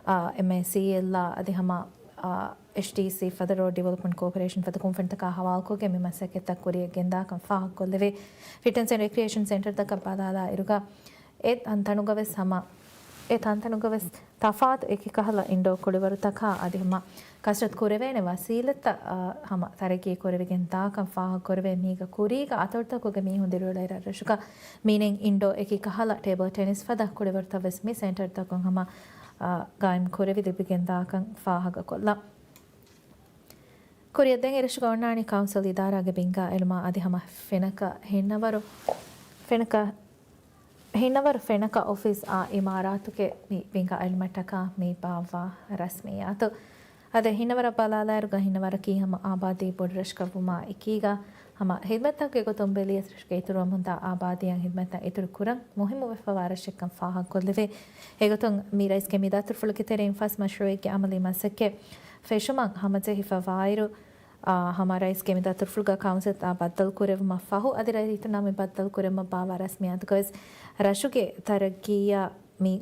އާ، އެމްއޭސީއެލްއާ އަދި ހަމަ، އާ، އެޗްޑީސީ ފަދަ ރޯޑް ޑިވެލޮޕްމަންޓް ކޯޕަރޭޝަން ފަދަ ކުންފުނިތަކާ ހަވާލުކޮށްގެން މި މަސައްކަތްތައް ކުރިއަށް ގެންދާކަން ފާހަގަކޮށްލެވޭ. ފިޓްނަސް އެންޑް ރިކްރިއޭޝަން ސެންޓަރތަކަށް ބަލާލާ އިރުގަ އެ ތަންތަނުގަވެސް ހަމަ، އެ ތަންތަނުގަވެސް ތަފާތު އެކި ކަހަލަ އިންޑޯ ކުޅިވަރުތަކާ އަދި ހަމަ ކަސްރަތު ކުރެވޭނެ ވަސީލަތްތައް، އާ، ހަމަ ތަރައްގީ ކުރެވިގެން ދާކަން ފާހަގަކުރެވޭ. މީގަ ކުރީގަ އަތޮޅުތަކުގެ މީހުން ދިރިއުޅޭ ރަށްރަށުގަ މީނެން އިންޑޯ އެކި ކަހަލަ ޓޭބަލް ޓެނިސް ފަދަ ކުޅިވަރުތައް ވެސް މި ސެންޓަރުތަކުން ހަމަ، އާ، ގާއިމް ކުރެވި ލިބިގެން ދާކަން ފާހަގަކޮށްލަން. ކުރިއަށް ދެން އެރަށުގަ އޮންނާނީ ކައުންސިލް އިދާރާގެ ބިންގާ އެޅުމާ އަދި ހަމަ ފެނަކަ ހިންނަވަރު، ފެނަކަ ހިންނަވަރު ފެނަކަ އޮފީސް އާ އިމާރާތުގެ މި ބިންގާ އެޅުމަށްޓަކާ މި ބާއްވާ ރަސްމިއްޔާތު. އަދި ހިންނަވަރަށް ބަލާލާއިރުގަ ހިންނަވަރަކީ ހަމަ އާބާދީ ބޮޑު ރަށަކަށްވުމާ އެކީގަ ހަމަ ހިދްމަތްތަކުގެ ގޮތުން ބެލިޔަސް ރަށުގެ އިތުރުވަމުންދާ އާބާދީއަށް ހިދްމަތްތައް އިތުރު ކުރަން މުހިއްމުވެފަވާ ރަށެއްކަން ފާހަގަކޮށްލެވޭ. އެގޮތުން މި ރައީސްގެ މި ދަތުރުފުޅުގެ ތެރެއިން ފަސް މަޝްރޫއެއްގެ އަމަލީ މަސައްކަތް ފެށުމަށް ހަމަޖެހިފަވާއިރު، އާ، ހަމަ ރައީސްގެ މި ދަތުރުފުޅުގަ ކައުންސިލްތައް ބައްދަލުކުރެއްވުމަށް ފަހު، އަދި ރައްޔިތުންނާ މި ބައްދަލުކުރެއްވުމަށް ބާއްވާ ރަސްމިއްޔާތުގަވެސް ރަށުގެ ތަރައްގީއަށް މި،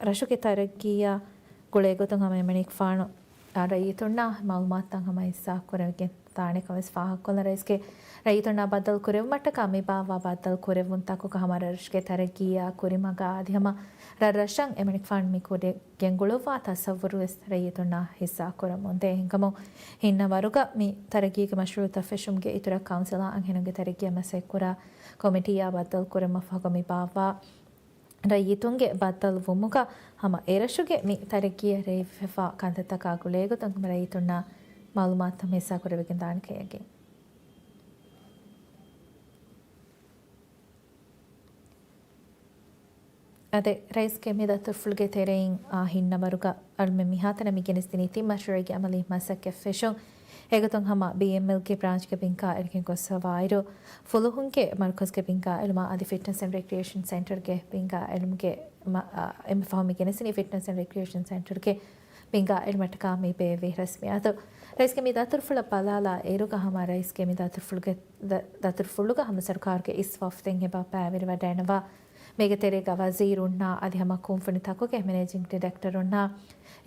ރަށުގެ ތަރައްގީއަށް ގުޅޭގޮތުން ހަމަ އެމަނިކުފާނު ރައްޔިތުންނާ މައުލޫމާތުތައް ހަމަ ހިއްސާ ކުރެވިގެން ދާނެ ކަމަށް ވެސް ފާހަގަކޮށްލަން. ރައްޔިތުންނާ ބައްދަލު ކުރެވުމަށްޓަކާ މި ބާއްވާ ބައްދަލު ކުރެއްވުންތަކުގަ ހަމަ ރަށުގެ ތަރައްގީއާ ކުރިމަގާ އަދި ހަމަ ރަށްރަށަށް އެމަނިކުފާނު މި ކުރި ގެންގުޅުއްވާ ތަސައްވުރު ވެސް ރައްޔިތުންނާ ހިއްސާ ކުރަމުންދޭ. އެހެންކަމުން ހިންނަ ވަރުގަ މި ތަރައްގީގެ މަޝްރޫއުތައް ފެށުމުގެ އިތުރަށް ކައުންސިލާ އަންހެނުންގެ ތަރައްގީއަށް މަސައްކަތްކުރާ ކޮމިޓީއާ ބައްދަލު ކުރުމަށް ފަހު މި ބާއްވާ ރައްޔިތުންގެ ބައްދަލު ވުމުގަ ހަމަ އެރަށުގެ މި ތަރައްގީއަށް ރޭވިފައިވާ ކަންތައްތަކާ ގުޅޭގޮތުން ހަމަ ރައްޔިތުންނާ މައުލޫމާތު ހަމަ ހިއްސާ ކުރެވިގެން ދާނެ ކަމަށް އެނގޭ. އާދެ، ރައީސްގެ މި ދަތުރުފުޅުގެ ތެރެއިން އާ ހިންނަ ވަރުގަ އަޅުމެން މިހާތަނަށް މި ގެނެސްދިނީ ތިން މަޝްރޫއެއްގެ އަމަލީ މަސައްކަތް ފެށުން. އެގޮތުން ހަމަ ބީއެމްއެލްގެ ބްރާންޗްގެ ބިންގާ އެޅިގެން ގޮސްފަވާއިރު، ފުލުހުންގެ މަރުކަޒުގެ ބިންގާ އެޅުމާ އަދި ފިޓްނަސް އެންޑް ރެކްރިއޭޝަން ސެންޓަރގެ ބިންގާ އެޅުމުގެ މަ-، އާ، އެންމެ ފަހު މި ގެނެސްދިނީ ފިޓްނަސް އެންޑް ރެކްރިއޭޝަން ސެންޓަރގެ ބިންގާ އެޅުމަށްޓަކާ މި ބޭއްވި ރަސްމިއްޔާތު. ރައީސްގެ މި ދަތުރުފުޅަށް ބަލާލާ އިރުގަ ހަމަ ރައީސްގެ މި ދަތުރުފުޅުގެ ދަ-، ދަތުރުފުޅުގަ ހަމަ ސަރުކާރުގެ އިސް ވަފްދެއް އެބަ ބައިވެރިވަޑައިގަންނަވާ. މީގެ ތެރޭގަ ވަޒީރުންނާ އަދި ހަމަ ކުންފުނިތަކުގެ މެނޭޖިންގް ޑިރެކްޓަރުންނާ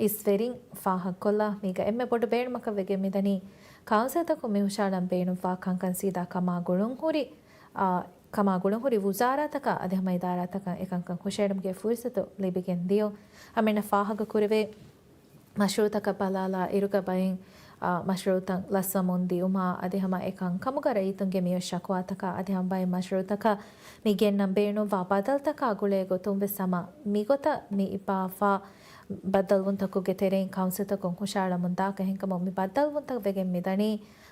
އިސްވެރިން ފާހަގަކޮށްލާ، މީގަ އެންމެ ބޮޑު ބޭނުމަކަށް ވެގެން މިދަނީ ކައުންސިލްތަކުން މި ހުށައަޅަން ބޭނުންވާ ކަންކަން ސީދާ ކަމާ ގުޅުންހުރި، އާ، ކަމާ ގުޅުންހުރި ވުޒާރާތަކާ އަދި ހަމަ އިދާރާތަކަށް އެކަންކަން ހުށައެޅުމުގެ ފުރުސަތު ލިބިގެން ދިޔުން. އަމެންނަށް ފާހަގަކުރެވޭ، މަޝްރޫއުތަކަށް ބަލާލާ އިރުގަ ބައެއް، އާ، މަޝްރޫއުތައް ލަސްވަމުން ދިއުމާ އަދި ހަމަ އެ ކަންކަމުގަ ރައްޔިތުންގެ މިއޮތް ޝަކުވާތަކާ އަދި ހަމަ ބައެއް މަޝްރޫއުތަކަށް މި ގެންނަން ބޭނުންވާ ބަދަލުތަކާ ގުޅޭ ގޮތުން ވެސް ހަމަ މިގޮތަށް މި ބާއްވާ ބައްދަލުވުންތަކުގެ ތެރެއިން ކައުންސިލްތަކުން ހުށައަޅަމުން ދާކަށް. އެހެންކަމުން މި ބައްދަލުވުންތައް ވެގެން މިދަނީ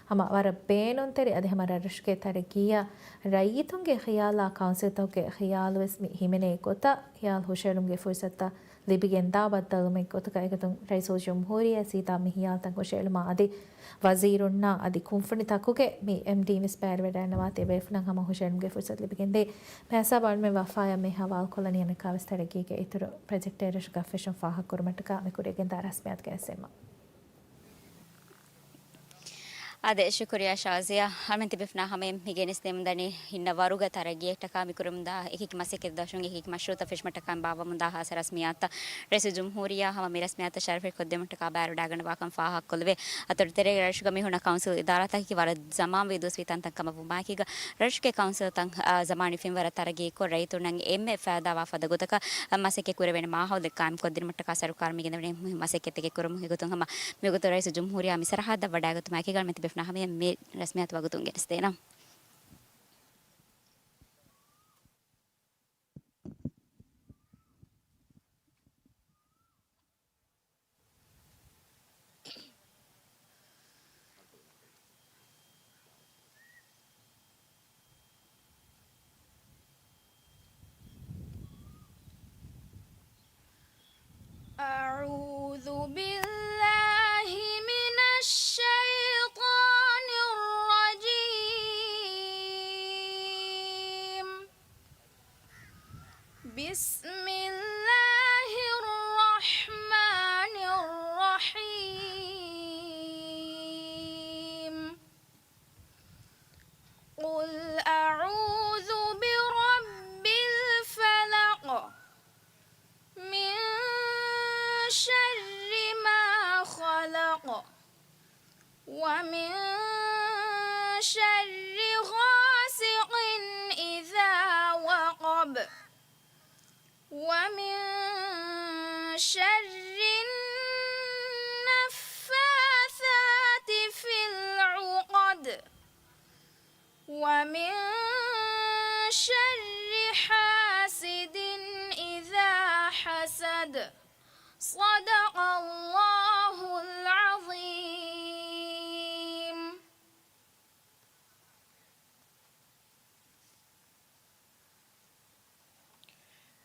ހަމަ ވަރަށް ބޭނުންތެރި އަދި ހަމަ ރަށްރަށުގެ ތަރައްގީއަށް ރައްޔިތުންގެ ޚިޔާލާ ކައުންސިލްތަކުގެ ޚިޔާލު ވެސް މި ހިމެނޭ ގޮތަށް ޚިޔާލު ހުށައެޅުމުގެ ފުރުސަތުތައް ލިބިގެންދާ ބައްދަލުވުމެއް ގޮތުގަ އެގޮތުން ރައީސުލްޖުމްހޫރިއްޔާ ސީދާ މި ހިޔާލުތައް ހުށައެޅުމާ އަދި ވަޒީރުންނާ އަދި ކުންފުނިތަކުގެ މި އެމްޑީ ވެސް ބައިވެރިވެޑައިގަންނަވާ ތިޔަބޭފުޅުންނަށް ހަމަ ހުށައެޅުމުގެ ފުރުސަތު ލިބިގެންދޭ. މިހިސާބަށް އަޅުމެން ވަފާއަށް މި ހަވާލުކޮށްލަނީ އަނެއްކާވެސް ތަރައްގީގެ އިތުރު ޕްރޮޖެކްޓެއް ރަށުގަ ފެށުން ފާހަގަކުރުމަށްޓަކާ މި ކުރިއަށް ގެންދާ ރަސްމިއްޔާތުގެ އެސްއެމްއާ. އާދެ، ޝުކުރިއްޔާ ޝާޒިޔާ. އަޅުމެން ތިބޭފުޅުންނާ ހަމައަށް މި ގެނެސްދެމުންދަނީ ހިންނަ ވަރުގަ ތަރައްގީއަށްޓަކާ މިކުރަމުންދާ އެކި މަސައްކަތް ދަށުން އެކި މަޝްރޫއުތައް ފެށުމަށްޓަކާ ބާއްވަމުންދާ ހާއްސަ ރަސްމިއްޔާތައް. ރައީސުލްޖުމްހޫރިއްޔާ ހަމަ މި ރަސްމިއްޔާތައް ޝަރަފެއް ކޮށްދެމުންޓަކާ ބައިވެރިވެޑައިގަންނަވާކަން ފާހަގަކޮށްލެވޭ. އަތޮޅު ތެރޭގެ ރަށުގަ މިހުންނަ ކައުންސިލް އިދާރާތަކަކީ ވަރަށް ޒަމާންވީ ދުވަސްވީ ތަންތަން ކަމަށް ވުމާއެކީގަ، ރަށުގެ ކައުންސިލްތައް، އާ، ޒަމާނީ ފެންވަރަށް ތަރައްގީކޮށް، ރައްޔިތުންނަށް އެންމެ ފައިދާވާ ފަދަ ގޮތަކަށް، އާ، މަސައްކަތް ކުރެވޭނެ މާހައުލެއް ޤާއިމްކޮށްދިނުމަށްޓަކާ ސަރުކާރު މިގެންދަވަނީ މުހިންމު މަސައްކަތެއް ކުރުމުގެ ގޮތުން ހަމަ މިވަގުތު ރައީސުލްޖުމްހޫރިއްޔާ މި ސަރަހައްދަށް ވަޑައިގަތުމާއެކީގަ އަޅުމެން ތިބޭފުޅުންނާ ހަމައަށް މި ރަސްމިއްޔާތު ވަގުތުން ގެނެސްދޭނަން. أعوذ بالله من الشيطان الرجيم. بسم الله الرحمن الرحيم. قل أعوذ برب الفلق، من شر ما خلق، ومن شر غاسق إذا وقب، ومن شر النفاثات في العقد، ومن شر حاسد إذا حسد. صدق الله العظيم.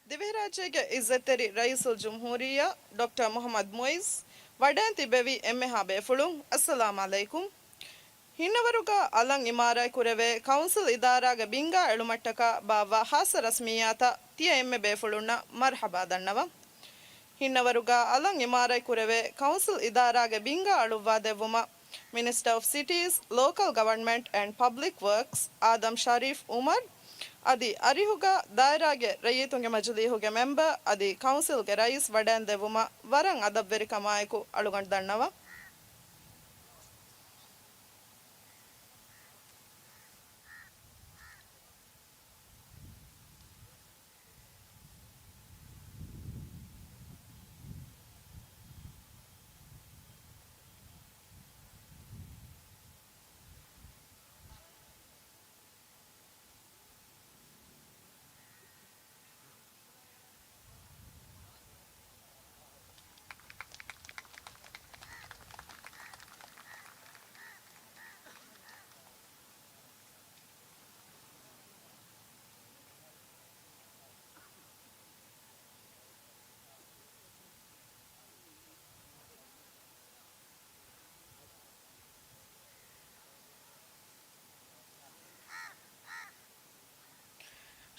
ދިވެހިރާއްޖޭގެ އިއްޒަތްތެރި ރައީސުލްޖުމްހޫރިއްޔާ ޑޮކްޓަރ މުޙައްމަދު މުޢިއްޒު ވަޑައިން ތިއްބެވި އެންމެހާ ބޭފުޅުން، އައްސަލާމް ޢަލައިކުމް. ހިންނަވަރުގަ އަލަށް އިމާރާތް ކުރެވޭ ކައުންސިލް އިދާރާގެ ބިންގާ އެޅުމަށްޓަކާ ބާއްވާ ހާއްސަ ރަސްމިއްޔާތަށް ތިޔަ އެންމެ ބޭފުޅުންނަށް މަރްޙަބާ ދަންނަވަން. ހިންނަވަރުގަ އަލަށް އިމާރާތް ކުރެވޭ ކައުންސިލް އިދާރާގެ ބިންގާ އަޅުއްވާ ދެއްވުމަށް މިނިސްޓަރ އޮފް ސިޓީސް، ލޯކަލް ގަވަރންމަންޓް އެންޑް ޕަބްލިކް ވަރކްސް އާދަމް ޝަރީފް އުމަރު އަދި އަރިހުގަ ދާއިރާގެ ރައްޔިތުންގެ މަޖިލީހުގެ މެމްބަރު އަދި ކައުންސިލްގެ ރައީސް ވަޑައިން ދެއްވުމަށް ވަރަށް އަދަބުވެރިކަމާއެކު އަޅުގަނޑު ދަންނަވަން.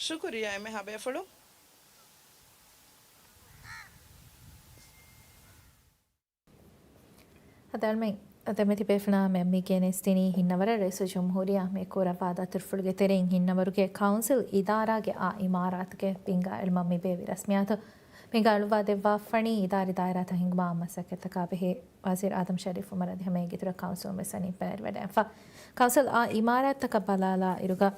ޝުކުރިއްޔާ އެންމެހާ ބޭފުޅުން. އަދި އަޅުމެން އަދި މިތިބޭފުޅާ މެ މި ގެނެސްދިނީ ހިންނަވަރަށް ރައީސުލްޖުމްހޫރިއްޔާ މި ކުރައްވާ ދަތުރުފުޅުގެ ތެރެއިން ހިންނަވަރުގެ ކައުންސިލް އިދާރާގެ އާ އިމާރާތުގެ ބިންގާ އެޅުމަށް މި ބޭއްވި ރަސްމިއްޔާތު. މި ގައުމުގަ ދެއްވާފަނީ އިދާރީ ދާއިރާތައް ހިންގުމަށް މަސައްކަތްތަކާ ބެހޭ ވަޒީރު އާދަމް ޝަރީފް އުމަރު އަދި ހަމަ އޭގެ އިތުރަށް ކައުންސިލުން ވެސް އަންނަ ބައިވެރިވެޑައިގެންފަ. ކައުންސިލް އާ އިމާރާތްތަކަށް ބަލާލާ އިރުގަ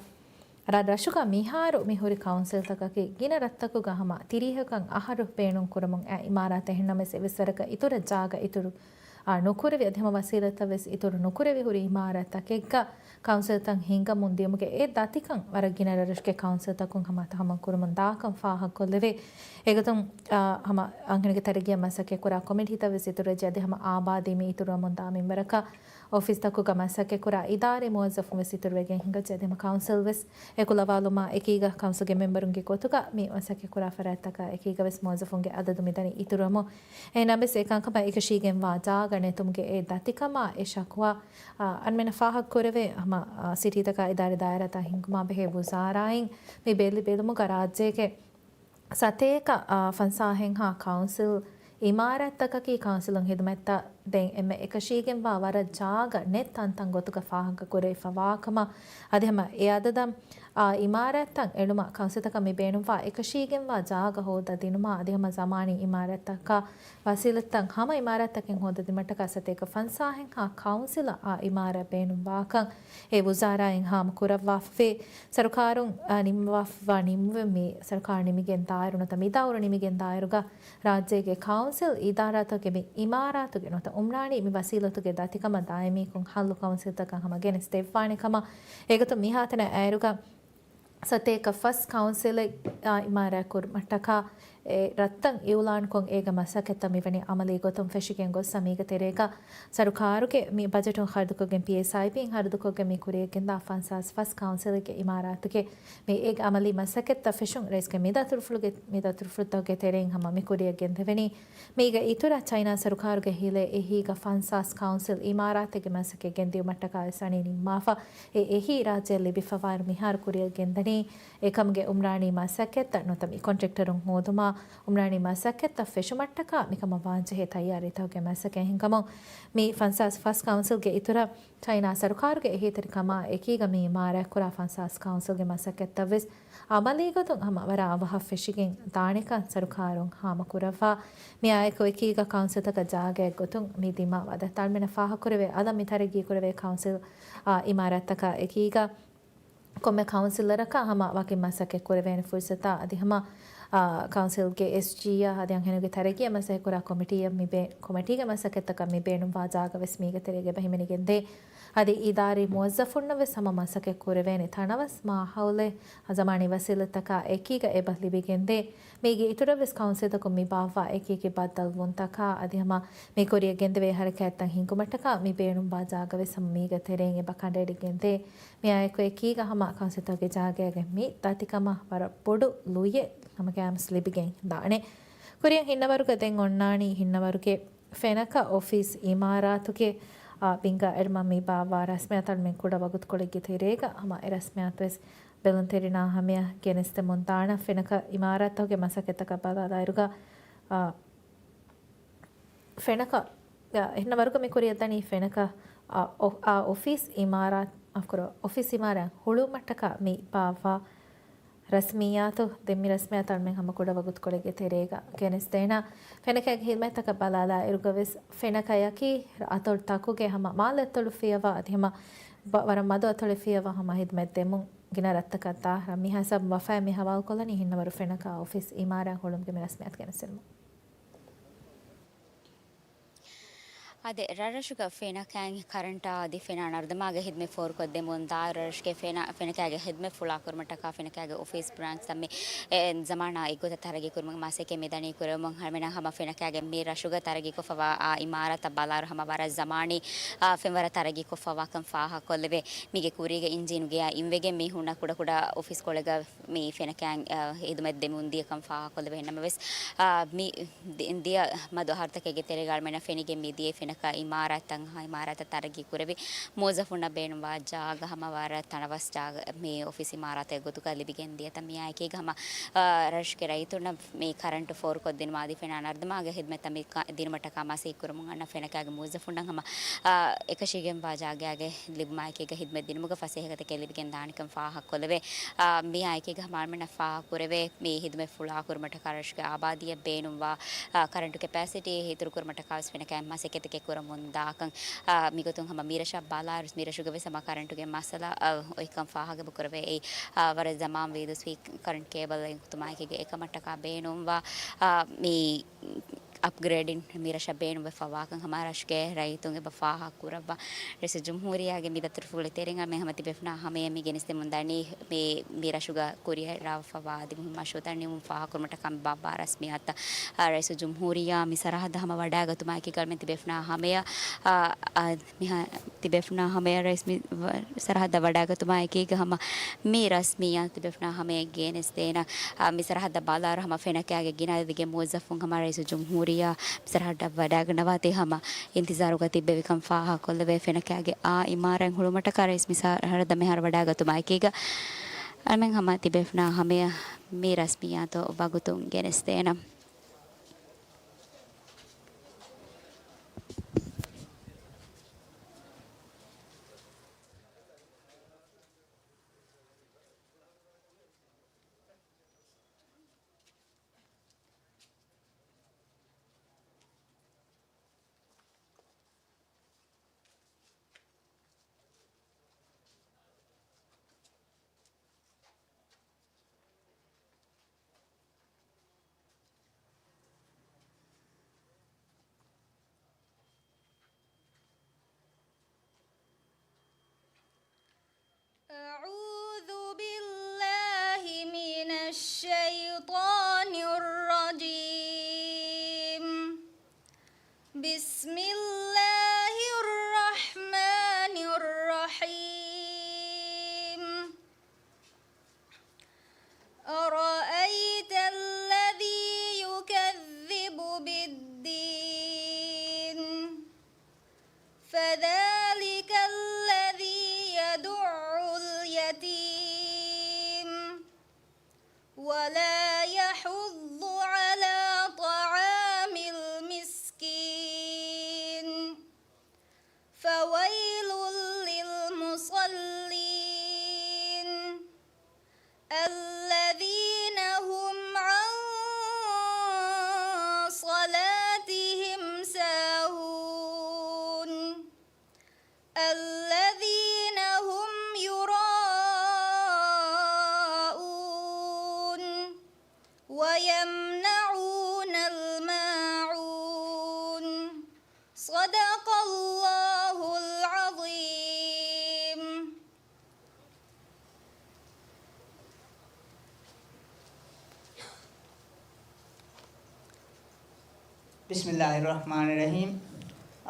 ރަށްރަށުގަ މިހާރު މި ހުރި ކައުންސިލްތަކަކީ ގިނަ ރަށްތަކުގަ ހަމަ ތިރީހަކަށް އަހަރު ބޭނުން ކުރަމުން އައި އިމާރާތެއް. އެހެންނަމަވެސް އެއްވެސް ވަރަކަށް އިތުރަށް ޖާގަ އިތުރު، އާ، ނުކުރެވި އަދި ހަމަ ވަސީލަތްތައް ވެސް އިތުރު ނުކުރެވި ހުރި އިމާރާތްތަކެއްގަ ކައުންސިލްތައް ހިންގަމުން ދިޔުމުގެ އެ ދަތިކަން ވަރަށް ގިނަ ރަށްރަށުގެ ކައުންސިލްތަކުން ހަމަ ތަހައްމަލް ކުރަމުން ދާކަން ފާހަގަކޮށްލެވޭ. އެގޮތުން، އާ، ހަމަ އަންހެނުގެ ތަރައްގީއަށް މަސައްކަތްކުރާ ކޮމިޓީތައް ވެސް އިތުރުވެއްޖެ އަދި ހަމަ އާބާދީ މި އިތުރުވަމުންދާ މިންވަރަކަށް އޮފީސްތަކުގަ މަސައްކަތްކުރާ އިދާރީ މުވައްޒަފުން ވެސް އިތުރުވެގެން ހިނގައްޖެ. އަދި ހަމަ ކައުންސިލް ވެސް އެ ކުލަވާލުމާ އެކީގަ ކައުންސިލްގެ މެމްބަރުންގެ ގޮތުގަ މި މަސައްކަތްކުރާ ފަރާތްތަކާ އެކީގަ ވެސް މުވައްޒަފުންގެ އަދަދު މިދަނީ އިތުރުވަމުން. އެހެންނަމަވެސް އެކަންކަމަށް އެކަށީގެންވާ ޖާގަ ނެތުމުގެ އެ ދަތިކަމާ އެ ޝަކުވާ، އާ، އަންމެނަށް ފާހަގަކުރެވޭ ހަމަ، އާ، ސިޓީތަކާ އިދާރީ ދާއިރާތައް ހިންގުމާ ބެހޭ ވުޒާރާއިން މި ބެލި ބެލުމުގަ ރާއްޖޭގެ ސަތޭކަ، އާ، ފަންސާހެއްހާ ކައުންސިލް އިމާރާތްތަކަކީ ކައުންސިލުން ހިދުމަތްތައް ދޭން އެންމެ އެކަށީގެންވާ ވަރަށް ޖާގަ ނެތް ތަންތަން ގޮތުގަ ފާހަގަކުރެވިފަވާކަމަށް އަދި ހަމަ އެ އަދަދަށް، އާ، އިމާރާތްތައް އެޅުމަށް ކައުންސިލްތަކަށް މި ބޭނުންވާ އެކަށީގެންވާ ޖާގަ ހޯދަދިނުމާ އަދި ހަމަ ޒަމާނީ އިމާރާތްތަކާ ވަސީލަތްތައް ހަމަ އިމާރާތްތަކެއް ހޯދަދިނުމަށްޓަކާ ސަތޭކަ ފަންސާހެއްހާ ކައުންސިލަށް އާ އިމާރާތް ބޭނުންވާކަން އެ ވުޒާރާއިން ހާމަކުރައްވާފައި. ސަރުކާރުން، އާ، ނިންމަވާފައިވާ ނިންމުމެއް މި ސަރުކާރު ނިމިގެން ދާއިރު ނުވަތަ މި ދައުރު ނިމިގެން ދާއިރުގަ ރާއްޖޭގެ ކައުންސިލް އިދާރާތަކުގެ މި އިމާރާތުގެ ނުވަތަ އުމްރާނީ މި ވަސީލަތުގެ ދަތިކަމަށް ދާއިމީކޮށް ހައްލު ކައުންސިލްތަކަށް ހަމަ ގެނެސް ދެއްވާނެ ކަމަށް އެގޮތުން މިހާތަނަށް އައިރުގަ ސަތޭކަ ފަސް ކައުންސިލެއް، އާ، އިމާރާތް ކުރުމަށްޓަކާ އެ ރަށްތައް އިއުލާންކޮށް އޭގެ މަސައްކަތްތައް މިވަނީ އަމަލީ ގޮތުން ފެށިގެން ގޮއްސަ މީގެ ތެރޭގަ ސަރުކާރުގެ މި ބަޖެޓުން ޚަރަދުކޮށްގެން ޕީއެސްއައިބީން ޚަރަދުކޮށްގެން މި ކުރިޔަށްގެންދާ ފަންސާސް ފަސް ކައުންސިލެއްގެ އިމާރާތުގެ މި އޭގެ އަމަލީ މަސައްކަތްތައް ފެށުން ރައީސްގެ މި ދަތުރުފުޅުގެ، މި ދަތުރުފުޅުތަކުގެ ތެރެއިން ހަމަ މި ކުރިޔަށް ގެންދެވެނީ. މީގެ އިތުރަށް ޗައިނާ ސަރުކާރުގެ ހިލޭ އެހީގަ ފަންސާސް ކައުންސިލް އިމާރާތެއްގެ މަސައްކަތް ގެންދިއުމަށްޓަކާ ވެސް އަނީ ނިންމާފަ. އެ އެހީ ރާއްޖެއަށް ލިބިފަވާއިރު މިހާރު ކުރިޔަށް ގެންދަނީ. އެކަމުގެ އުމްރާނީ މަސައްކަތްތައް ނުވަތަ މި ކޮންޓްރެކްޓަރުން ހޯދުމާ އުމްރާނީ މަސައްކަތްތައް ފެށުމަށްޓަކާ މިކަމަށް ވާންޖެހޭ ތައްޔާރީތަކުގެ މަސައްކަތް ހިންގަމުން މި ފަންސާސް ފަސް ކައުންސިލްގެ އިތުރަށް ޗައިނާ ސަރުކާރުގެ އެހީތެރިކަމާ އެކީގަ މި އިމާރާތްކުރާ ފަންސާސް ކައުންސިލްގެ މަސައްކަތްތައް ވެސް އަމަލީގޮތުން ހަމަ ވަރަށް އަވަހަށް ފެށިގެން ދާނެކަން ސަރުކާރުން ހާމަކުރައްވާ. މިއާއެކު އެކީގަ ކައުންސިލްތަކަށް ޖާގައެއް ގޮތުން މި ދިމާވާ ދަތާޅުމެނަށް ފާހަގަކުރެވޭ އަލަށް މި ތަރައްގީކުރެވޭ ކައުންސިލް، އާ، އިމާރާތްތަކާ އެކީގަ ކޮންމެ ކައުންސިލަރަކާ ހަމަ ވަކި މަސައްކަތް ކުރެވޭނެ ފުރުސަތާ އަދި ހަމަ، އާ، ކައުންސިލްގެ އެސްޖީއާ އަދި އަންހެނުގެ ތަރައްގީއަށް މަސައްކަތްކުރާ ކޮމިޓީއަށް މި ބޭ-، ކޮމިޓީގެ މަސައްކަތްތަކަށް މި ބޭނުންވާ ޖާގަ ވެސް މީގެ ތެރޭގަ އެބަ ހިމެނިގެންދޭ. އަދި އިދާރީ މުވައްޒަފުންނަށް ވެސް ހަމަ މަސައްކަތް ކުރެވޭނެ ތަނަވަސް މާހައުލެއް ޒަމާނީ ވަސީލަތްތަކާ އެކީގަ އެބަ ލިބިގެންދޭ. މީގެ އިތުރަށް ވެސް ކައުންސިލްތަކުން މި ބާއްވާ އެކިއެކި ބައްދަލުވުންތަކާ އަދި ހަމަ މި ކުރިޔަށް ގެންދެވޭ ހަރަކާތްތައް ހިންގުމަށްޓަކާ މި ބޭނުންވާ ޖާގަ ވެސް ހަމަ މީގެ ތެރެއިން އެބަ ކަނޑައެޅިގެންދޭ. މިއާއެކު އެކީގަ ހަމަ ކައުންސިލްތަކުގެ ޖާގައިގެ މި ދަތިކަމަށް ވަރަށް ބޮޑު ލުޔެއް ހަމަ ގައިމުވެސް ލިބިގެން ދާނެ. ކުރިއަށް ހިންނަވަރުގަ ދެން އޮންނާނީ ހިންނަވަރުގެ ފެނަކަ އޮފީސް އިމާރާތުގެ، އާ، ބިންގާ އެޅުމަށް މި ބާއްވާ ރަސްމިއްޔާތައް އަޅުމެން ކުޑަ ވަގުތުކޮޅެއްގެ ތެރޭގަ ހަމަ އެ ރަސްމިއްޔާތު ވެސް ބެލުންތެރިންނާ ހަމަޔަށް ގެނެސްދެމުން ދާނަން. ފެނަކަ އިމާރާތުގެ މަސައްކަތްތަކަށް ބަލާލާއިރުގަ، އާ، ފެނަކަ، އާ، އެހެން ވަރުގަ މި ކުރިއަށްދަނީ ފެނަކަ، އާ، އޮ-، އާ، އޮފީސް އިމާރާތް، މާފުކުރު، އޮފީސް އިމާރާތް ހުޅުވުމަށްޓަކާ މި ބާއްވާ ރަސްމިއްޔާތު. ދެން މި ރަސްމިއްޔާތު އަޅުމެން ހަމަ ކުޑަ ވަގުތުކޮޅެއްގެ ތެރޭގަ ގެނެސްދޭނަން. ފެނަކައިގެ ހިދުމަތްތަކަށް ބަލާލާ އިރުގަ ވެސް ފެނަކަޔަކީ އަތޮޅުތަކުގެ ހަމަ މާލެ އަތޮޅު ފިޔަވާ އަދި ހަމަ ބަ-، ވަރަށް މަދު އަތޮޅެއް ފިޔަވާ ހަމަ ހިދުމަތް ދެމުން ގިނަ ރަށްތަކަށް ދާ މި ހިސާބުން ވަފާއެއް މި ހަވާލުކޮށްލަނީ ހިންނަވަރު ފެނަކަ އޮފީސް އިމާރާތް ހުޅުވުމުގެ މި ރަސްމިއްޔާތު ގެނެސްދިނުމަށް. އާދެ، ރަށްރަށުގަ ފެނަކައިން ކަރަންޓާ އަދި ފެނާ ނަރުދަމާގެ ހިދުމަތް ފޯރުކޮށްދެމުން ދާއިރު ރަށުގެ ފެނާ، ފެނަކައިގެ ހިދުމަތް ފުޅާކުރުމަށްޓަކާ ފެނަކައިގެ އޮފީސް ބްރާންޗްތައް މި، އެ، ޒަމާނާ އެއްގޮތަށް ތަރައްގީ ކުރުމުގެ މަސައްކަތް މިދަނީ ކުރެވެމުން. އަޅުމެންނަށް ހަމަ ފެނަކައިގެ މި ރަށުގަ ތަރައްގީކޮށްފަވާ އާ އިމާރާތަށް ބަލާއިރު ހަމަ ވަރަށް ޒަމާނީ، އާ، ފެންވަރަށް ތަރައްގީކޮށްފަވާކަން ފާހަގަކޮށްލެވޭ. މީގެ ކުރީގެ އިންޖީނުގެ އާ އިންވެގެން މި ހުންނަ ކުޑަކުޑަ އޮފީސް ކޮޅެއްގަ މި ފެނަކައިން، އާ، ހިދުމަތް ދެމުން ދިޔަކަން ފާހަގަކޮށްލެވޭ. އެހެންނަމަވެސް، އާ، މި ދި-، ދިޔަ މަދު އަހަރުތަކެއްގެ ތެރޭގަ އަޅުމެންނަށް ފެނިގެން މި ދިޔަ އިމާރާތްތައް، އިމާރާތަށް ތަރައްގީ ކުރެވި، މުވައްޒަފުންނަށް ބޭނުންވާ ޖާގަ ހަމަ ވަރަށް ތަނަވަސް ޖާގަ މި އޮފީސް އިމާރާތެއް ގޮތުގަ ލިބިގެން ދިޔަތަން. މިއާއެކީގަ ހަމަ، އާ، ރަށުގެ ރައްޔިތުންނަށް މި ކަރަންޓު ފޯރުކޮށްދިނުމަށް އަދި ފެނާ ނަރުދަމާގެ ހިދުމަތްތައް މި ކަ-، ދިނުމަށްޓަކާ މަސައްކަތް ކުރަމުން އަންނަ ފެނަކާގެ މުވައްޒަފުންނަށް ހަމަ، އާ، އެކަށީގެންވާ ޖާގައިގެ ލިބުމާއެކީގަ ހިދުމަތް ދިނުމުގެ ފަސޭހަގަތަކެއް ލިބިގެން ދާނެކަން ފާހަގަކޮށްލެވޭ. އާ، މިއާއެކީގަ ހަމަ އަޅަމެންނަށް ފާހަގަކުރެވޭ މި ހިދުމަތް ފުޅާކުރުމަށްޓަކާ ރަށުގެ އާބާދީއަށް ބޭނުންވާ، އާ، ކަރަންޓު ކެޕޭސިޓީ އިތުރުކުރުމަށްޓަކާވެސް ފެނަކައި މަސައްކަތެއް ކުރަމުން ދާކަން، އާ، މިގޮތުން ހަމަ މިރަށަށް ބަލާއިރު، މިރަށުގަވެސް ހަމަ ކަރަންޓުގެ މައްސަލަ، އާ، އޮތްކަން ފާހަގަ ކުރެވޭ. އެއީ، އާ، ވަރަށް ޒަމާން ވީދޫ ސްވީ ކަރަންޓް ކޭބަލް އެކުތުމާއެކީގަ އެކަމަށްޓަކާ ބޭނުންވާ، އާ، މި އަޕްގްރޭޑިން މިރަށަށް ބޭނުންވެފަ ވާކަން ހަމަ ރަށުގެ ރައްޔިތުން އެބަ ފާހަގަ ކުރައްވާ. ރައީސުލްޖުމްހޫރިއްޔާގެ މި ދަތުރުފުޅު ތެރެއިން އަޅަމެން ހަމަ ތިބޭފުޅުންނާ ހަމަޔަށް މި ގެނެސްދެމުން ދަނީ މި، މި ރަށުގަ ކުރިއަރާވެފަ ވާ އަދި މުހިންމު މަޝްރޫއުތައް ނިމުން ފާހަގަކުރުމަށްޓަކާ މި ބާއްވާ ރަސްމިއްޔާތުތައް. އާ، ރައީސުލްޖުމްހޫރިއްޔާ މި ސަރަހައްދަށް ހަމަ ވަޑައިގަތުމާއެކީގަ އަޅަމެން ތިބޭފުޅުންނާ ހަމަޔަށް، އާ، އާ، މިހާ ތިބޭފުޅުންނާ ހަމަޔަށް ރައީސް މި ވަ-، ސަރަހައްދަށް ވަޑައިގަތުމާއެކީގަ ހަމަ މި ރަސްމިއްޔާތު ތިބޭފުޅުންނާ ހަމަޔަށް ގެނެސްދޭނަން. އާ، މި ސަރަހައްދަށް ބަލާއިރު ހަމަ ފެނަކައިގެ ގިނަ އަދަދެއްގެ މުވައްޒަފުން ހަމަ ރައީސުލްޖުމްހޫރިއްޔާ މި ސަރަހައްދަށް ވަޑައިގަންނަވާތީ ހަމަ އިންތިޒާރުގަ ތިއްބެވިކަން ފާހަގަކޮށްލެވޭ. ފެނަކައިގެ އާ އިމާރާތް ހުޅުމަށްޓަކާ ރައީސް މި ސަރަހައްދަށް މިހާރު ވަޑައިގަތުމާއެކީގަ އަޅަމެން ހަމަ ތިބޭފުޅުންނާ ހަމަޔަށް މި ރަސްމިއްޔާތު ވަގުތުން ގެނެސްދޭނަން. أعوذ بالله من الشيطان الرجيم. بسم الله الرحمن الرحيم. أرأيت الذي يكذب بالدين، فذلك الذي يدع اليتيم، ولا يحض على طعام المسكين، فويل للمصلين، الذين هم عن صلاتهم ساهون، الذين هم يراءون، ويمنعون الماعون. صدق الله العظيم. بسم الله الرحمن الرحيم.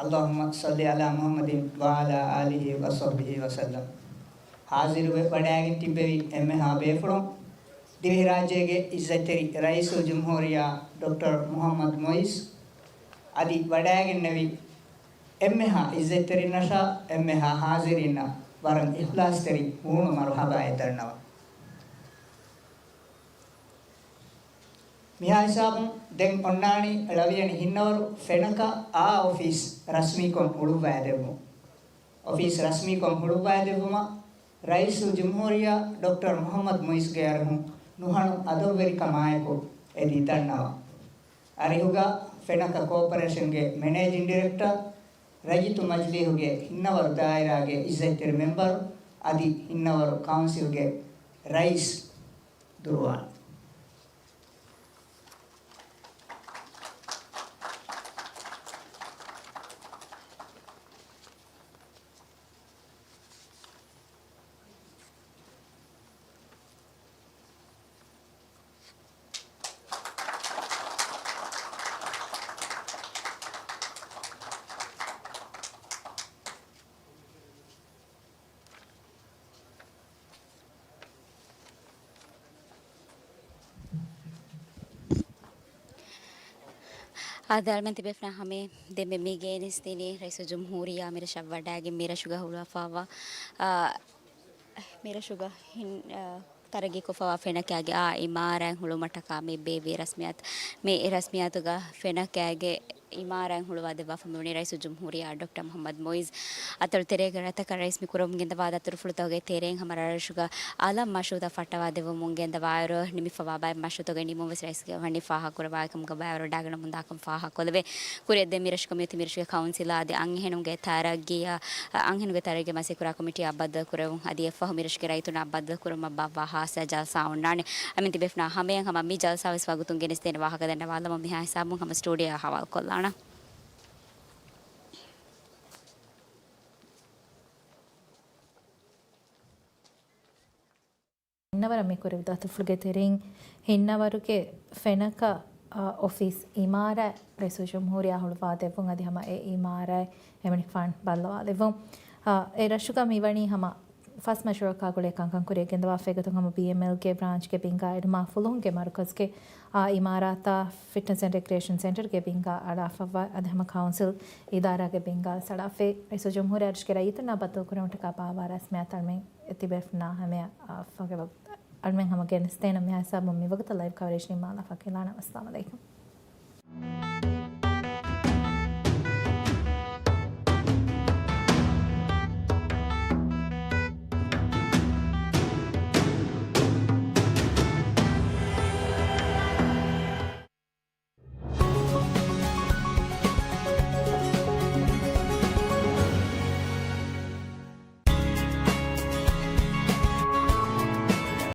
اللهم صل على محمد وعلى آله وصحبه وسلم. ހާޒިރުވެ ވަޑައިގެން ތިއްބެވި އެންމެހާ ބޭފުޅުން، ދިވެހިރާއްޖޭގެ އިއްޒަތްތެރި ރައީސުލްޖުމްހޫރިއްޔާ ޑޮކްޓަރ މުޙައްމަދު މުޢިއްޒު އަދި ވަޑައިގެންނެވި އެންމެހާ އިއްޒަތްތެރިންނަށާ އެންމެހާ ހާޒިރީންނަށް ވަރަށް އިޚްލާޞްތެރި ހޫނު މަރުޙަބާއެއް ދަންނަވަން. މިހާ ހިސާބުން ދެން އޮންނާނީ ޅަވިޔަނި ހިންނަވަރު ފެނަކަ އާ އޮފީސް ރަސްމީކޮށް ހުޅުއްވައިދެއްވުން. އޮފީސް ރަސްމީކޮށް ހުޅުއްވައިދެއްވުމަށް ރައީސުލްޖުމްހޫރިއްޔާ ޑޮކްޓަރ މުޙައްމަދު މުޢިއްޒުގެ އަރިހުން ނުހަނު އަދަށްވެރިކަމާއެކު އެދި ދަންނަވަން. އަރިހުގަ ފެނަކަ ކޯޕަރޭޝަންގެ މެނޭޖިން ޑިރެކްޓަރ، ރައްޔިތު މަޖިލީހުގެ ހިންނަވަރު ދާއިރާގެ އިއްޒަތްތެރި މެމްބަރު އަދި ހިންނަވަރު ކައުންސިލްގެ ރައީސް ދުރުވާން. އާދެ، އަޅުމެން ތިބޭފުޅާ ހަމަޔަށް. ދެންމެ މި ގެނެސްދިނީ ރައީސުލްޖުމްހޫރިއްޔާ މިރަށަށް ވަޑައިގެން މިރަށުގަ ހުޅުވާފައިވާ، އާ، މިރަށުގަ ހިން، އާ، ތަރައްގީކޮށްފައިވާ ފެނަކައިގެ އާ އިމާރާތް ހުޅުވުމަށްޓަކާ މި ބޭއްވި ރަސްމިއްޔާތު، މި ރަސްމިއްޔާތުގަ ފެނަކައިގެ އިމާރާތް ހުޅުވާ ދެއްވާފަ މިވަނީ ރައީސުލްޖުމްހޫރިއްޔާ ޑޮކްޓަރ މުޙައްމަދު މުޢިއްޒު. އަތޮޅު ތެރޭގަ ރަށްތަކަށް ރައީސް މި ކުރަމުން ގެންދަވާ ދަތުރުފުޅުތަކުގެ ތެރެއިން ހަމަ ރަށްރަށުގަ އަލަށް މަޝްރޫޢުތައް ފައްޓަވާ ދެއްވަމުން ގެންދަވާއިރު، ނިމިފަވާ ބައެއް މަޝްރޫޢުތަކުގެ ނިމުން ވެސް ރައީސްގެ ވަނީ ފާހަގަކުރައްވާ އެކަމުގަ ބައިވަރު ޑާގަނޑު މުންދާކަން ފާހަގަކޮށްލެވޭ. ކުރިއަށް ދެން މިރަށުގަ މިއޮތީ މިރަށުގެ ކައުންސިލާ އަދި އަންހެނުންގެ ތަރައްގީއަށް، އަންހެނުންގެ ތަރައްގީ މަސައްކަތް ކުރާ ކޮމިޓީއާ ބައްދަލުކުރެވުން އަދި އެއްފަހު މިރަށުގެ ރައްޔިތުންނާ ބައްދަލުކުރުމަށް ބާއްވާ ހާއްސަ ޖަލްސާ އޮންނާނެ. އަމިން ތިބޭފުޅާ ހަމަޔަށް ހަމަ މި ޖަލްސާ ވެސް ވަގުތުން ގެނެސްދޭނެ ވާހަކަ ދަންނަވާލަމުން މިހާ ހިސާބުން ހަމަ ސްޓޫޑިއޯއާ ހަވާލުކޮށްލާނަން. ހިންނަވަރަށް މި ކުރެވި ދަތުރުފުޅުގެ ތެރެއިން ހިންނަވަރުގެ ފެނަކަ، އާ، އޮފީސް އިމާރާތް ރައީސުލްޖުމްހޫރިއްޔާ ހުޅުވާ ދެއްވުން އަދި ހަމަ އެ އިމާރާތް އެމަނިކުފާނު ބައްލަވާލެއްވުން. އާ، އެ ރަށުގަ މިވަނީ ހަމަ ފަސް މަޝްރޫޢަކާ ގުޅޭ ކަންކަން ކުރިއަށް ގެންދަވާފަ. އެގޮތުން ހަމަ ބީއެމްއެލްގެ ބްރާންޗްގެ ބިންގާ އެޑުމާ ފުލުހުންގެ މަރުކަޒުގެ އާ އިމާރާތާ ފިޓްނަސް އެންޑް ރެކްރިއޭޝަން ސެންޓަރގެ ބިންގާ އަޅާފައިވާ އަދި ހަމަ ކައުންސިލް އިދާރާގެ ބިންގާ އަޅާފައި. ރައީސުލްޖުމްހޫރިއްޔާ ރަށުގެ ރައްޔިތުންނާ ބައްދަލުކުރުމަށްޓަކާ ބާއްވާ ރަސްމިއްޔާތު އަޅުމެން ތިބޭފުޅުންނާ ހަމަޔަށް، އާ، އަޅުމެން ހަމަ ގެނެސްދޭނަން. މިހާ ހިސާބުން މިވަގުތަށް ލައިވް ކަވަރޭޖް ނިންމާލާފަ ކިލާނަ. ވައްސަލާމް އަލައިކުމް.